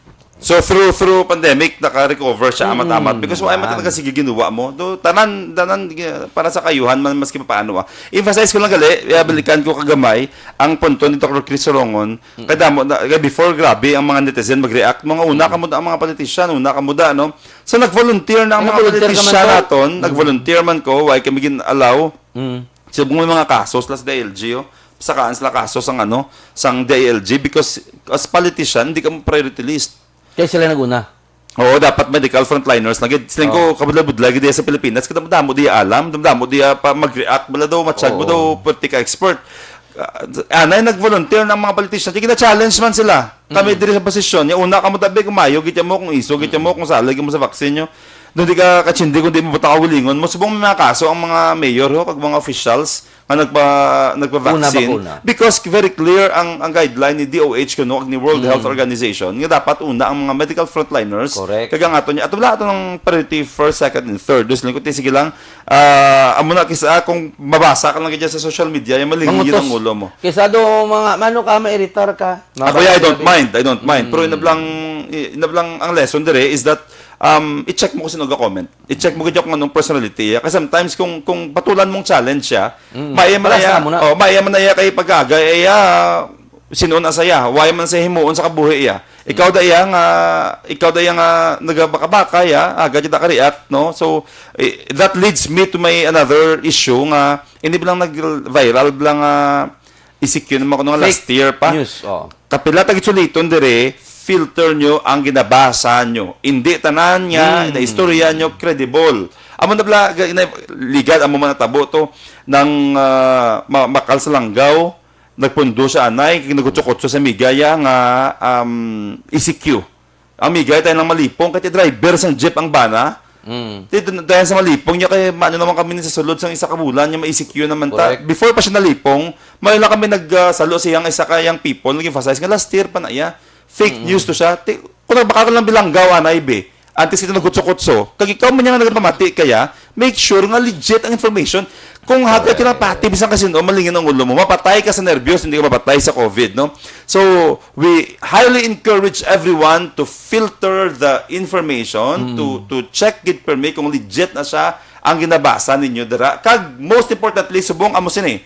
So, through, through pandemic, naka-recover siya, Mm, amat-amat. Because wala man man. Talaga sige ginawa mo. Do, tanan, tanan, para sa kayuhan man, maski paano, ah. Emphasize ko lang gali, eh, balikan ko kagamay, ang punto ni Doctor Chris Sorongon, Mm. Kay damo na, kay before, grabe ang mga netizen mag-react. Mga una Mm. kamo da ang mga politician, una kamo da, no? So, nag-volunteer na ang mga Nag-volunteer ka man politician to? Naton, Mm. Nag-volunteer man ko, why kami gin-allow? Mm. So, kung may mga kaso sila sa D I L G, oh, sakaan sila kaso sang, ano, sang D I L G because as politician, hindi ka mo priority list. Kaya sila nag-una? Oo, dapat medical frontliners na gid. Siling ko, kabudlay-budlay gid sa Pilipinas, kadamo-damo di alam, damo-damo di pa mag-react, bala daw, matsyag mo Oo. daw, politika expert. Ah, anay nag-volunteer ng mga politician, kaya gina-challenge man sila. Kami Mm. diri sa posisyon, ya una kamo tabi kumayo, gitya mo kung iso, gitya mo Mm. kung salig mo sa vaccine nyo. Doon di ka kachindi kung di mo buta kawilingon mo. Subong may mga kaso ang mga mayor, ho, kag mga officials nga nagpa, nagpa-vaccine. Una bakuna. Because very clear ang, ang guideline ni D O H kuno, kag ni World Mm. Health Organization, nga dapat una ang mga medical frontliners. Correct. Kag ang ato niya, ato wala ato ng priority first, second, and third. Dus, lingkod, sige lang, ah, amo na kisa kung mabasa ka lang dyan sa social media, yung malingi Mangutos. ang ulo mo. Kisa do, mga, mano ka, mairitar ka. Ako, yeah, I don't Mabasa ka. mind, I don't mind. Pero Mm. inablang, inablang ang lesson dire is that, um, i-check mo kung sino ga-comment. I-check mo gid kung anong personality. Kasi sometimes kung, kung patulan mong challenge siya, Mm. maiya man Balas iya, na mo na. oh, maiya man iya kay pag-agay, iya, sino na saya, why man siya himuon sa kabuhi iya. Ikaw da iya nga, ikaw da iya nga nagabaka-baka iya, aga jud ka-react, no? So, eh, that leads me to my another issue nga, hindi bilang nag-viral bilang, ah, E C Q naman ko nung Fake last year pa. news, oh. Kapila tag suliton dire, filter nyo ang ginabasa nyo. Hindi tanan nga Hmm. na istorya nyo credible. Amo na bala, ga-, na, ligad, amo man natabo to, ng, ah, ma-, makal sa langgaw, nagpundo siya anay, kay nagutso-kutso sa migaya nga, um, E C Q. Ang migay tayo ng malipong, kay driver sang jeep ang bana. Mm. Di, dun, dahil sa malipong niya, kay maano naman kami ni sa sulod sang isa ka bulan, niya ma-E C Q naman ta. Correct. Before pa siya nalipong, may lang kami nag, ah, salo siyang isa ka young people, nag-emphasize nga last year pa na iya. Fake Mm-mm. news to siya. Ti, kung nagbakal ka lang bilanggaw, anay, be. Antes ito nagkutso-kutso. Kag ikaw man niya nga nagpamati kaya, make sure nga legit ang information. Kung hagad ka lang Correct. pati, bisan kasi, no, malingin ang ulo mo, mapatay ka sa nervyos, hindi ka mapatay sa COVID, no? So, we highly encourage everyone to filter the information, Mm. to, to check gid permi kung legit na siya ang ginabasa ninyo dira. Kag, most importantly, subong amo sini,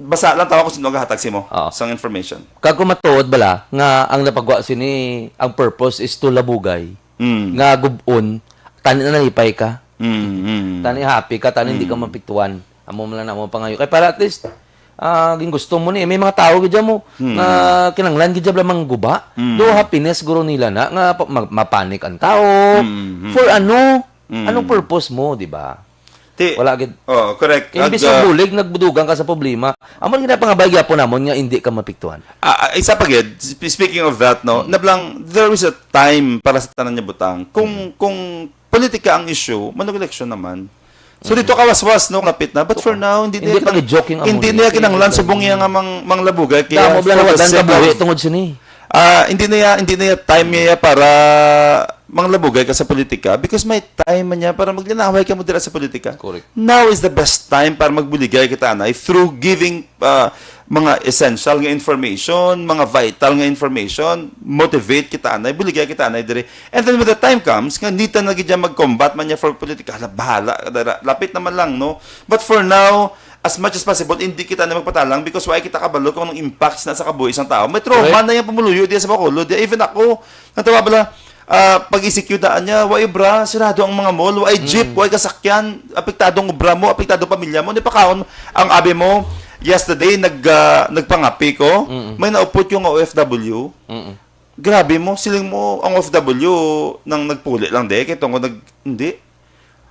basa lang tawa kung sino gahatag simo Oo. sang information. Kag kung matuod bala nga ang napagwa sini, ang purpose is to labugay, Mm. nga gub-on, tani na nalipay ka, Mm, mm. tani happy ka, tani hindi ka Mm. mapiktuan. Amo man lang na mo pangayo. Kay para at least, ah, gingusto mo ni, may mga tao gid mo Mm. nga kinanglan gid bala mangguba. Mm. Do happiness guro nila na nga pa-, ma-, mapanik ang tao. Mm, mm. For ano? Mm. Anong purpose mo, di ba? Ti-, Wala gid. Oh, correct. Imbis Ag, nga ah, bulig, nagbudugan ka sa problema. Amo ang ginapangabay gyapon namon nga hindi ka mapiktuhan. Ah, ah, isa pa gid, sp-, speaking of that, no, Mm. nablang, there is a time para sa tanan nga butang. Kung, Mm. kung politika ang issue, manag-eleksyon naman. So, Mm. dito kawaswas, no, kapit na. But for Oo. now, hindi Hindi niya pa kinang-, gid joking ang hindi muli. niya kinanglan Hindi subong niya nga mang-, manglabugay. Kaya Damo bala for the nawadan sake kabuhi of tungod sini. Ah, hindi na ya, hindi na ya time niya para manglabugay ka sa politika because may time man niya para maglinaway ka mo dira sa politika. Correct. Now is the best time para magbuligay kita anay through giving, ah, mga essential nga information, mga vital nga information, motivate kita anay, buligay kita anay diri. And then when the time comes, nga nita na gid mag-combat man niya for politika, hala, bahala ka dira. Lapit naman lang, no? But for now, as much as possible, hindi kita na magpatalang because wala kita kabalo kung anong impact na sa kabuhi sang tao. May trauma Correct. na yung pumuluyo diya sa Bacolod. Diya, even ako, natawa bala, ah, pag E C Q daan niya, wa obra, sirado ang mga mall, wa jeep, Mm. wa kasakyan, apektado ang obra mo, apektado ang pamilya mo, di pa kaon ang abi mo. Yesterday, nag, ah, nagpangapi ko, Mm-mm. may naupot yung O F W. Mm-mm. Grabe mo, siling mo, ang O F W nang nagpuli lang, di, kay tungod nag, hindi.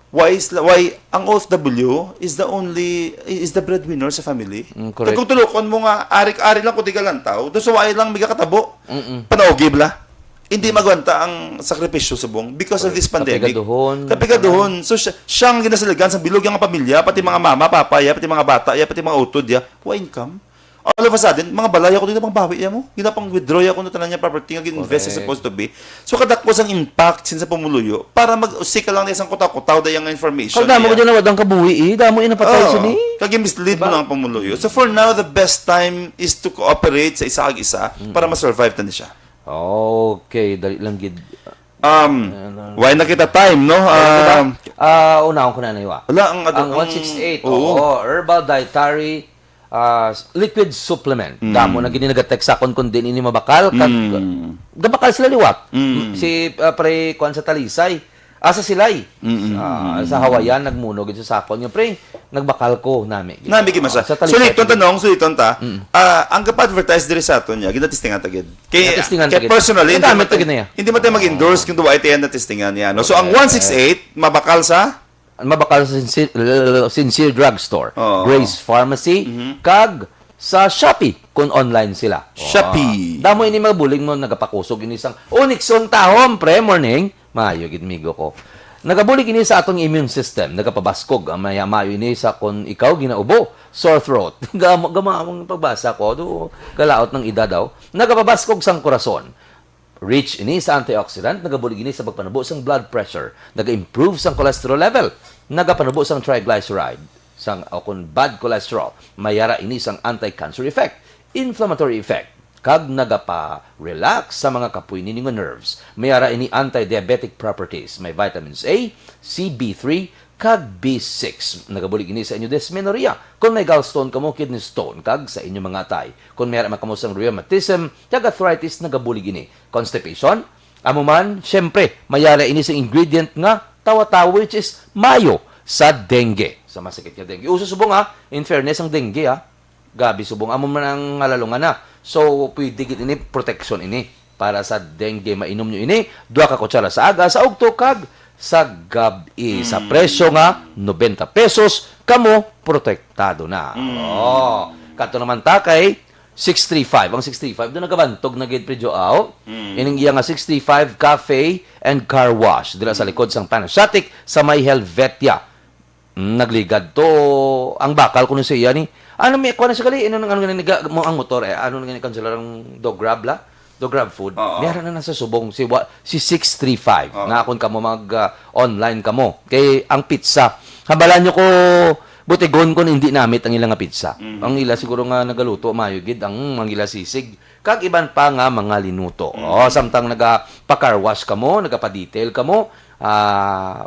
Why is, why ang O F W is the only, is the breadwinner sa family? Mm, correct. Kag kung tulukon mo nga, ari-ari lang kundi galantaw, doon sa why lang may katabo. Mm-mm. Panaugi bala. Hindi Mm. magwanta ang sakripisyo subong because of Correct. this pandemic. Kapigaduhon. Kapigaduhon. So, siya, siyang ginasaligan sa bilog yung pamilya, pati mga mama, papa, ya, pati mga bata, ya, pati mga utod, ya. Wa income. All of a sudden, mga balay ako dito, mga bawi niya mo. Ginapang withdraw ako ng tanan niya property nga gin-invest Correct. supposed to be. So, kadakos ang impact sin sa pumuluyo para mag-usik ka lang na isang kutaw-kutaw da yung information Kag damo niya. ko dyan nawad ang kabuhi eh. Damo yung napatay Oo. siya ni. Kag i-mislead mo Diba? lang ang pumuluyo. So, for now, the best time is to cooperate sa isa kag isa Mm. para ma-survive ta ni siya. Okay, dali lang gid. Um, Ano? why na kita time, no? Ano ba? Um, Ah, unahon ko na na, iwa. Wala, ang, Ang ang, one six eight, oo. oo, herbal dietary, ah, liquid supplement. Mm. Damo na gini nagatext sa akon kung di ini mabakal, kag Mm. gabakal sila liwat. Mm. Si, ah, pre, kuwan sa Talisay, Ah, sa Silay. Mm-mm. Ah, sa Hawayan, nagmuno gid sa sakon. Nga, pre, nagbakal ko, nami gid. Nami gid man siya. Ah, sa Suliton Talisay. Tanong, suliton ta. Mm. Ah, ang gapa-advertise diri sa aton niya, ginatistingan ta gid. Kay, Natistingan ta kay gid. personally, hindi Nagamit man ta tayo, gid na yan. hindi man tayo mag-endorse kung duwa tayo natistingan niya, no? So, ang Correct. one six eight, mabakal sa? Mabakal sa Sincere, Sincere Drugstore, Oo. Grace Pharmacy, Mhm. kag sa Shopee kung online sila. Shopee. Damo ini mga bulig mo, nagapakusog ini sang, "Oh, Nixon, tahom, pre, morning." Maayo gid, migo ko. Nagabulig ini sa atong immune system, nagapabaskog ang maya, maayo ini sa kung ikaw ginaubo, sore throat. Gamo, gamo ang pagbasa ko, do, galaot ng edad daw. Nagapabaskog sang korason. Rich ini sa antioxidant, nagabulig ini sa pagpanubo sang blood pressure, naga-improve sang cholesterol level, nagapanubo sang triglyceride, sang, o kon bad cholesterol, mayara ini sang anti-cancer effect, inflammatory effect, kag nagapa-relax sa mga kapoy nini nga nerves. Mayara ini anti-diabetic properties, may vitamins A, C, B three, kag B six. Nagabulig ini sa inyo dysmenorrhea, kon may gallstone kamo, kidney stone, kag sa inyo mga atay. Kon may man kamo sang rheumatism, kag arthritis, nagabulig ini. Constipation, amo man, syempre, mayara ini sa ingredient nga tawa-tawa, which is mayo sa dengue. Sa masakit nga dengue. Uso subong, ha, in fairness, ang dengue, ha. Gabi subong, amo man ang nalalungan na. So, pwede gid ini, protection ini para sa dengue. Mainom nyo ini, dua ka kutsara sa aga, sa ugto, kag sa gab-i. Sa presyo nga nobenta pesos, kamo protektado na. Oh, kato naman ta kay six three five. Ang six three five, doon nagabantog na gid, Pre Joao. Ining iya nga six three five Cafe and Car Wash, dira sa likod sang Panasiatic, sa may Helvetia. Mm, nagligad to ang bakal kuno sa iya ni. Ano, may kuha na siya gali? Ano nang, ano nga ni ga-, mo ang motor, eh? Ano nga ni kanila ang Dograb, la? Dograb food. Oo. Meron na nasa subong si wa-, si six three five. Oo. Nga akon kamo mag, ah, online kamo. Kay ang pizza, hambalan nyo ko, butigon ko na hindi namit ang ilang nga pizza. Mhm. Ang ila siguro nga nagaluto, mayo gid ang, ang ila sisig. Kag iban pa nga mga linuto. Mhm. Oh, samtang nagapa-car wash kamo, nagapa-detail kamo, ah,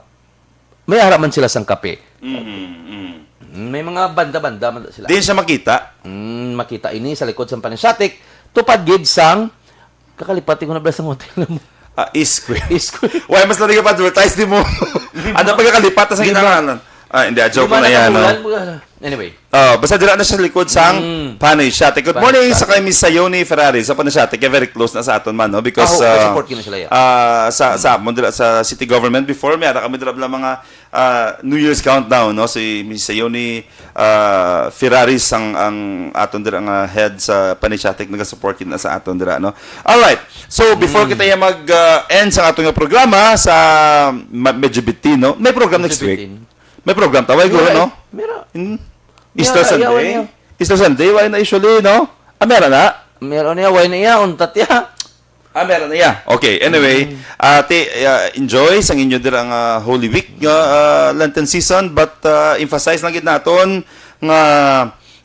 may ara man sila sang kape. Mhm, mhm. May mga banda-banda man sila. Diin siya makita? Mm, makita ini sa likod sang Panasiatic. Tupad gid sang, kakalipat ko na bala sang hotel mo. Ah, East Square. East Square. Why mas lagi pa-advertise di mo? Ano pagkakalipat sa Di ba? kinahanglan? Ah, hindi, ah, joke Di ba na yan, no? nakabulan mo ka? Anyway. Ah, basta dira na siya likod sang Mm. Panasiatic. Good Panasiatic. Morning sa kay Miss Sayoni Ferrari sa Panasiatic. Kaya very close na sa aton man, no? Because Ah, oo, ah, support kina sila, yeah. ah, sa sa amon dira sa City Government before, may ara kami dira bala mga ah, New Year's countdown, no? Si Miss Sayoni ah, Ferrari sang ang aton dira nga head sa Panasiatic, nagasupport na sa aton dira, no? All right. So before kita ya mag ah, end sa aton nga programa sa ma- medyo bitin, no? May program next week. Bitin. May program ta, why guro, Meron, no? meron. Hmm? Easter Yeah, yeah, Sunday. yeah. Easter Sunday, why na usually, no? Ah, meron na. Meron niya, why na iya, untat iya. Ah, meron na iya. Okay, anyway, ah, ti, ah, enjoy sang inyo dira nga Holy Week nga ah, Lenten season, but ah, emphasize lang gid naton nga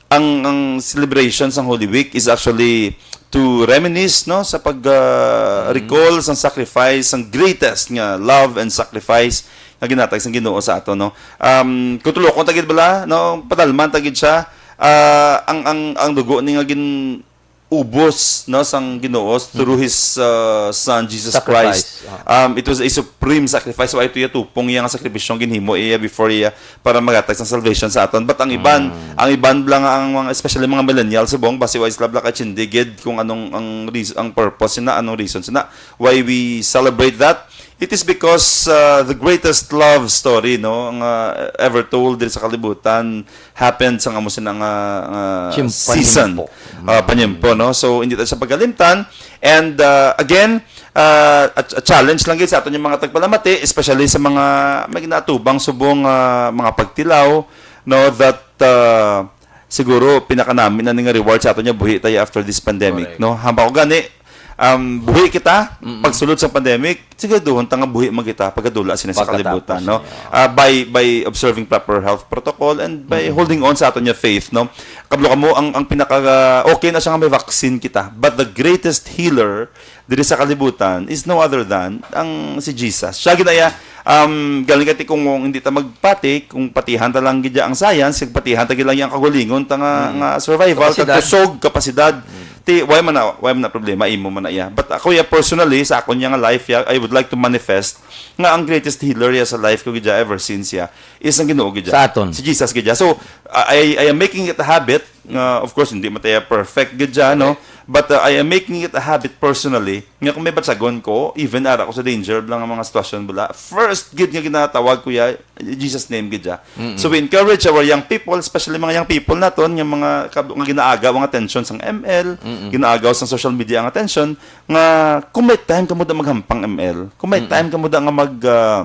ang ang celebration sang Holy Week is actually to reminisce, no, sa pag ah, recall sang sacrifice, sang greatest nga love and sacrifice nga ginatag sang Ginoo sa ato, no. Um, kung tulokon ta gid bala, no, padalman ta gid siya, ah, ang ang ang dugo ni nga gin ubos, no, sang Ginoo through his uh, son Jesus Sacrifice, Christ. Um, it was a supreme sacrifice. Wa ito iya tupong iya nga sakripisyo nga ginhimo iya before iya para magatag sang salvation sa aton. But ang iban, ang iban lang ang mga, especially mga millennials, subong basi wa sila bala kachindigid kung anong ang reason, ang purpose sina, anong reason sina why we celebrate that. It is because uh, the greatest love story, no, nga ever told diri sa kalibutan happened sa amo sina nga, nga Chim-, season. panyempo. Ah, panyempo, no? So, hindi ta siya pagalimtan. And uh, again, uh, a, a challenge lang gid sa aton yung mga tagpalamati, especially sa mga may ginatubang subong ah, mga pagtilaw, no, that uh, siguro pinakanami na ni nga reward sa aton yung buhi tayo after this pandemic, Correct. No? Hamba ko gani, um, buhi kita pagsulod sa pandemic, siguraduhon ta nga buhi man kita pagkadula sini sa Pagkatapos kalibutan, no? niya. Ah, by by observing proper health protocol and by holding on sa aton nga faith, no? Kablo kamo, ang ang pinaka okay na siya nga may vaccine kita, but the greatest healer diri sa kalibutan is no other than ang si Jesus. Siya ginaya, um, galing kati kung hindi ta magpati, kung patihan ta lang gid ang science, kung patihan ta gid lang ang kagalingon ta nga, nga survival, Kapasidad. kag kusog, kapasidad. Ti, why man na, why man na problema, imo man na iya. But ako, ya, personally, sa akon, ya, nga life, ya, I would like to manifest nga ang greatest healer, ya, sa life ko, gid, ya, ever since, ya, is ang Ginoo, gid, ya. Sa aton. Si Jesus, gid, ya. So, I, I am making it a habit. Nga, of course, hindi man tayo perfect, gid, ya, no? But, uh, I am making it a habit personally nga kung may batyagon ko, even ara ko sa danger lang ang mga sitwasyon, bala, first, gid, nga ginatawag ko, ya, Jesus name gid, ya. Mm-mm. So we encourage our young people, especially mga young people naton, nga mga kab-, nga ginaagaw ang attention sang M L, Mm-mm. ginaagaw sang social media ang attention, nga kung may time kamo da maghampang M L, kung may Mm-mm. time kamo da nga mag, ah,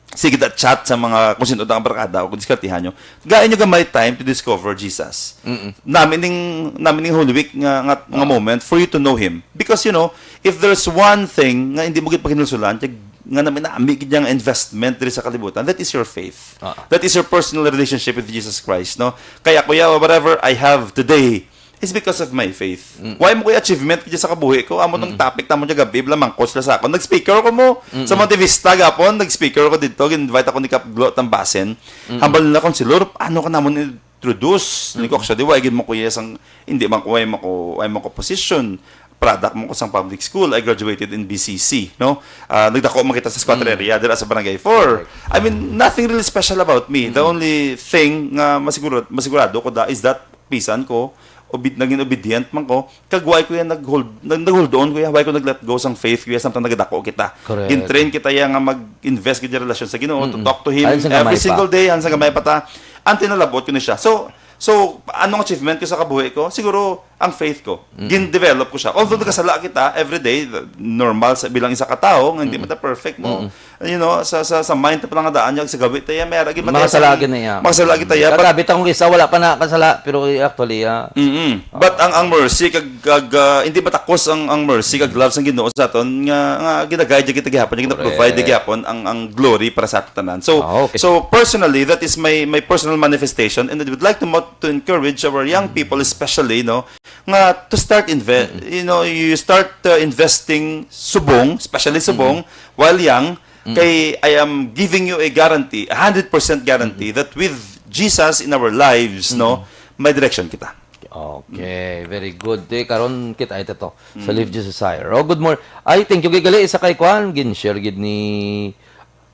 sige da chat sa mga kung sino da nga barkada o kung diskartihan nyo, gain nyo gamay time to discover Jesus. Mm-mm. Nami ning, nami ning Holy Week nga, nga, nga Ah. moment for you to know Him. Because, you know, if there's one thing nga hindi mo gid paghinulsulan, kay nga nami-nami gid yang investment diri sa kalibutan, that is your faith. Ah. That is your personal relationship with Jesus Christ, no? Kaya, kuya, whatever I have today is because of my faith. Mm. Why mo, kuya, achievement gid sa kabuhi ko? Amo tong Mm. topic tamo niya gabi, bala, mangkos la sa ako. Nag-speaker ko mo Mm-mm. sa Monte Vista gapon, nag-speaker ko dito, gin-invite ako ni Kap Glo Tambasen. Mm-mm. Hambal na kung si Lord, ano ka namon introduce? Ni ko, Mm-mm. actually, why gid mo, kuya, sang, hindi man ko, why mo ko, why mo ko position? Product mo ko sang public school, I graduated in B C C, no? Ah, nagdako man kita sa squatter Mm. area, dira sa Barangay four. Correct. I mean, nothing really special about me. The Mm. only thing nga masigurado, masigurado ko da is that bisan ko, obed-, naging obedient man ko, kag why ko yan nag-hold, nag-, nag-hold on ko yan, why ko nag-let go sang faith ko yan, samtang nagadako kita. Correct. Gin-train kita yan nga mag-invest kita relasyon sa Ginoo, to Mm-mm. talk to Him Ayon sa every gamay pa. single day, ayon sa gamay pa ta, until nalabot ko ni siya. So, so, anong achievement ko sa kabuhi ko? Siguro, ang faith ko. Mm. Gin-develop ko siya. Although nagkasala kita every day, normal sa bilang isa ka tawo, nga hindi Mm. man ta perfect mo. Mm. You know, sa, sa, sa mind ta pa lang nga daan, yung sa gawi ta, yan, may aragi man Mga tayo sa sala gid na iya. mga sala gid ta, ya, but Kagabi ta kung isa, wala pa na kasala, pero actually, ah, Mm-mm. But ang, ang mercy kag, kag, ah, hindi matakos ang, ang mercy kag love sang Ginoo sa aton nga, nga ginaguide kita gihapon, nga gina-provide Correct. gihapon ang, ang glory para sa aton tanan. So, Ah, okay. so personally, that is my, my personal manifestation, and I would like to mo-, to encourage our young people, especially, no, nga to start inve-, Mm-mm. you know, you start, uh, investing subong, especially subong, Mm-mm. while young, Mm. kay I am giving you a guarantee, a hundred percent guarantee Mm-mm. that with Jesus in our lives, no, Mm-mm. may direction kita. Okay, very good. Eh, karon kita ito to sa Mm. Live Jesus Desire. Oh, good morning. Ay, thank you, gigali, isa kay Kwan, gin-share gid ni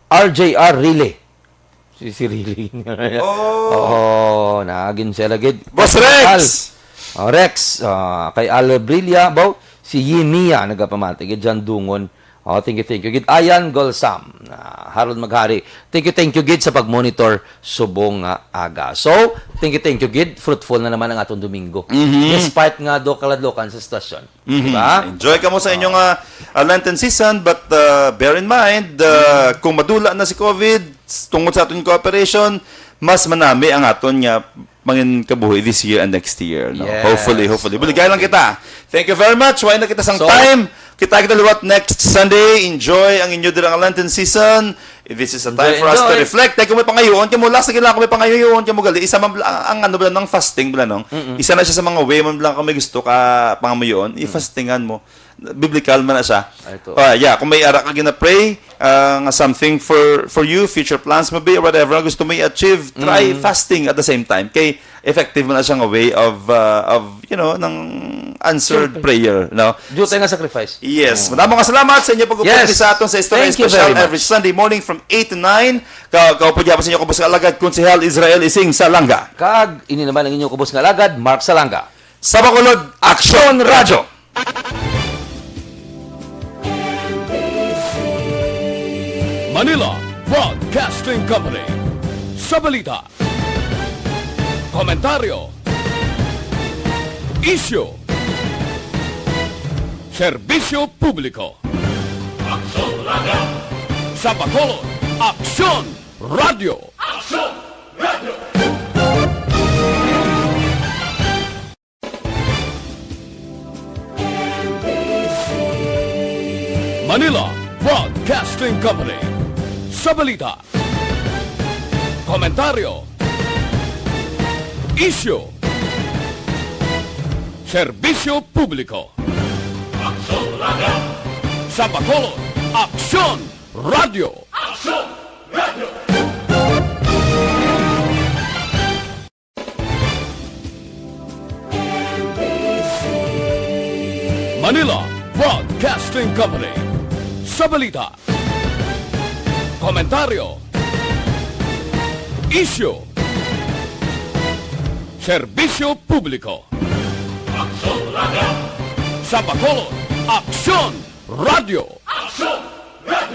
R J R Rile. Si, si Rile. Oh. Oo, na, gin-share gid. Boss Rex! Al. Oh, Rex, ah, kay Al Brilla, bo, si Yinia, nagapamati, gid, Jan Dungon. Oh, thank you, thank you. Gid, Ayan Golsam, ah, Harold Maghari. Thank you, thank you, gid, sa pag-monitor subong nga aga. So, thank you, thank you, gid. Fruitful na naman ang atong Domingo. Mhm. Despite nga do kaladlokan sa sitwasyon. Mhm. Diba? Enjoy kamo sa inyong, ah, ah, Lenten season, but, ah, bear in mind, ah, kung madula na si COVID, s-, tungod sa aton cooperation, mas manami ang aton nga mangin kabuhi this year and next year, no? Yes. Hopefully, hopefully. Buligay lang Okay. kita. Thank you very much. Wala na kita sang So, time. Kita kita liwat next Sunday. Enjoy ang inyo dira nga Lenten season. This is a time Enjoy, for us to enjoy. reflect. Kay kung may pangayoon kamo, last na lang kung may pangayoon kamo, gali. Isa man bala, ang, ang ano bala, nang fasting bala, no? Mm-mm. Isa na siya sa mga way man bala kung may gusto ka pangamuyoon, Mm. i-fastingan mo. Biblical man na siya. Ay, ito. Ah, yeah, kung may ara ka gina-pray, ah, nga something for, for you, future plans mo be, or whatever nga gusto mo i-achieve, try Mm. fasting at the same time. Kay effective man na siya nga way of, ah, of, you know, ng answered Siyempre. prayer, no? Due tayo nga sacrifice. Yes. Mm. Madamo nga salamat sa inyo pag-upod Yes. sa aton sa Istorya Thank you Espesyal very every much. Sunday morning from eight to nine. Ka-, kaupod niya pa sa inyo, kubos nga alagad, Konsehal Israel Ising Salanga. Kag ini naman ang inyo kubos nga alagad, Mark Salanga. Sa Bacolod, Aksyon Radyo! Manila Broadcasting Company. Sa balita, komentaryo, isyu, serbisyo publiko. Aksyon Radyo. Sa Bacolod, Aksyon Radyo. Aksyon Radyo. Manila Broadcasting Company. Sa balita, komentaryo, isyu, serbisyo publiko. Aksyon Radyo. Sa Bacolod, Aksyon Radyo. Aksyon Radyo. Anila Broadcasting Company. Sa balita, komentaryo, isyu, serbisyo publiko. Aksyon Radio! Sa Bacolod, Aksyon Radio! Aksyon!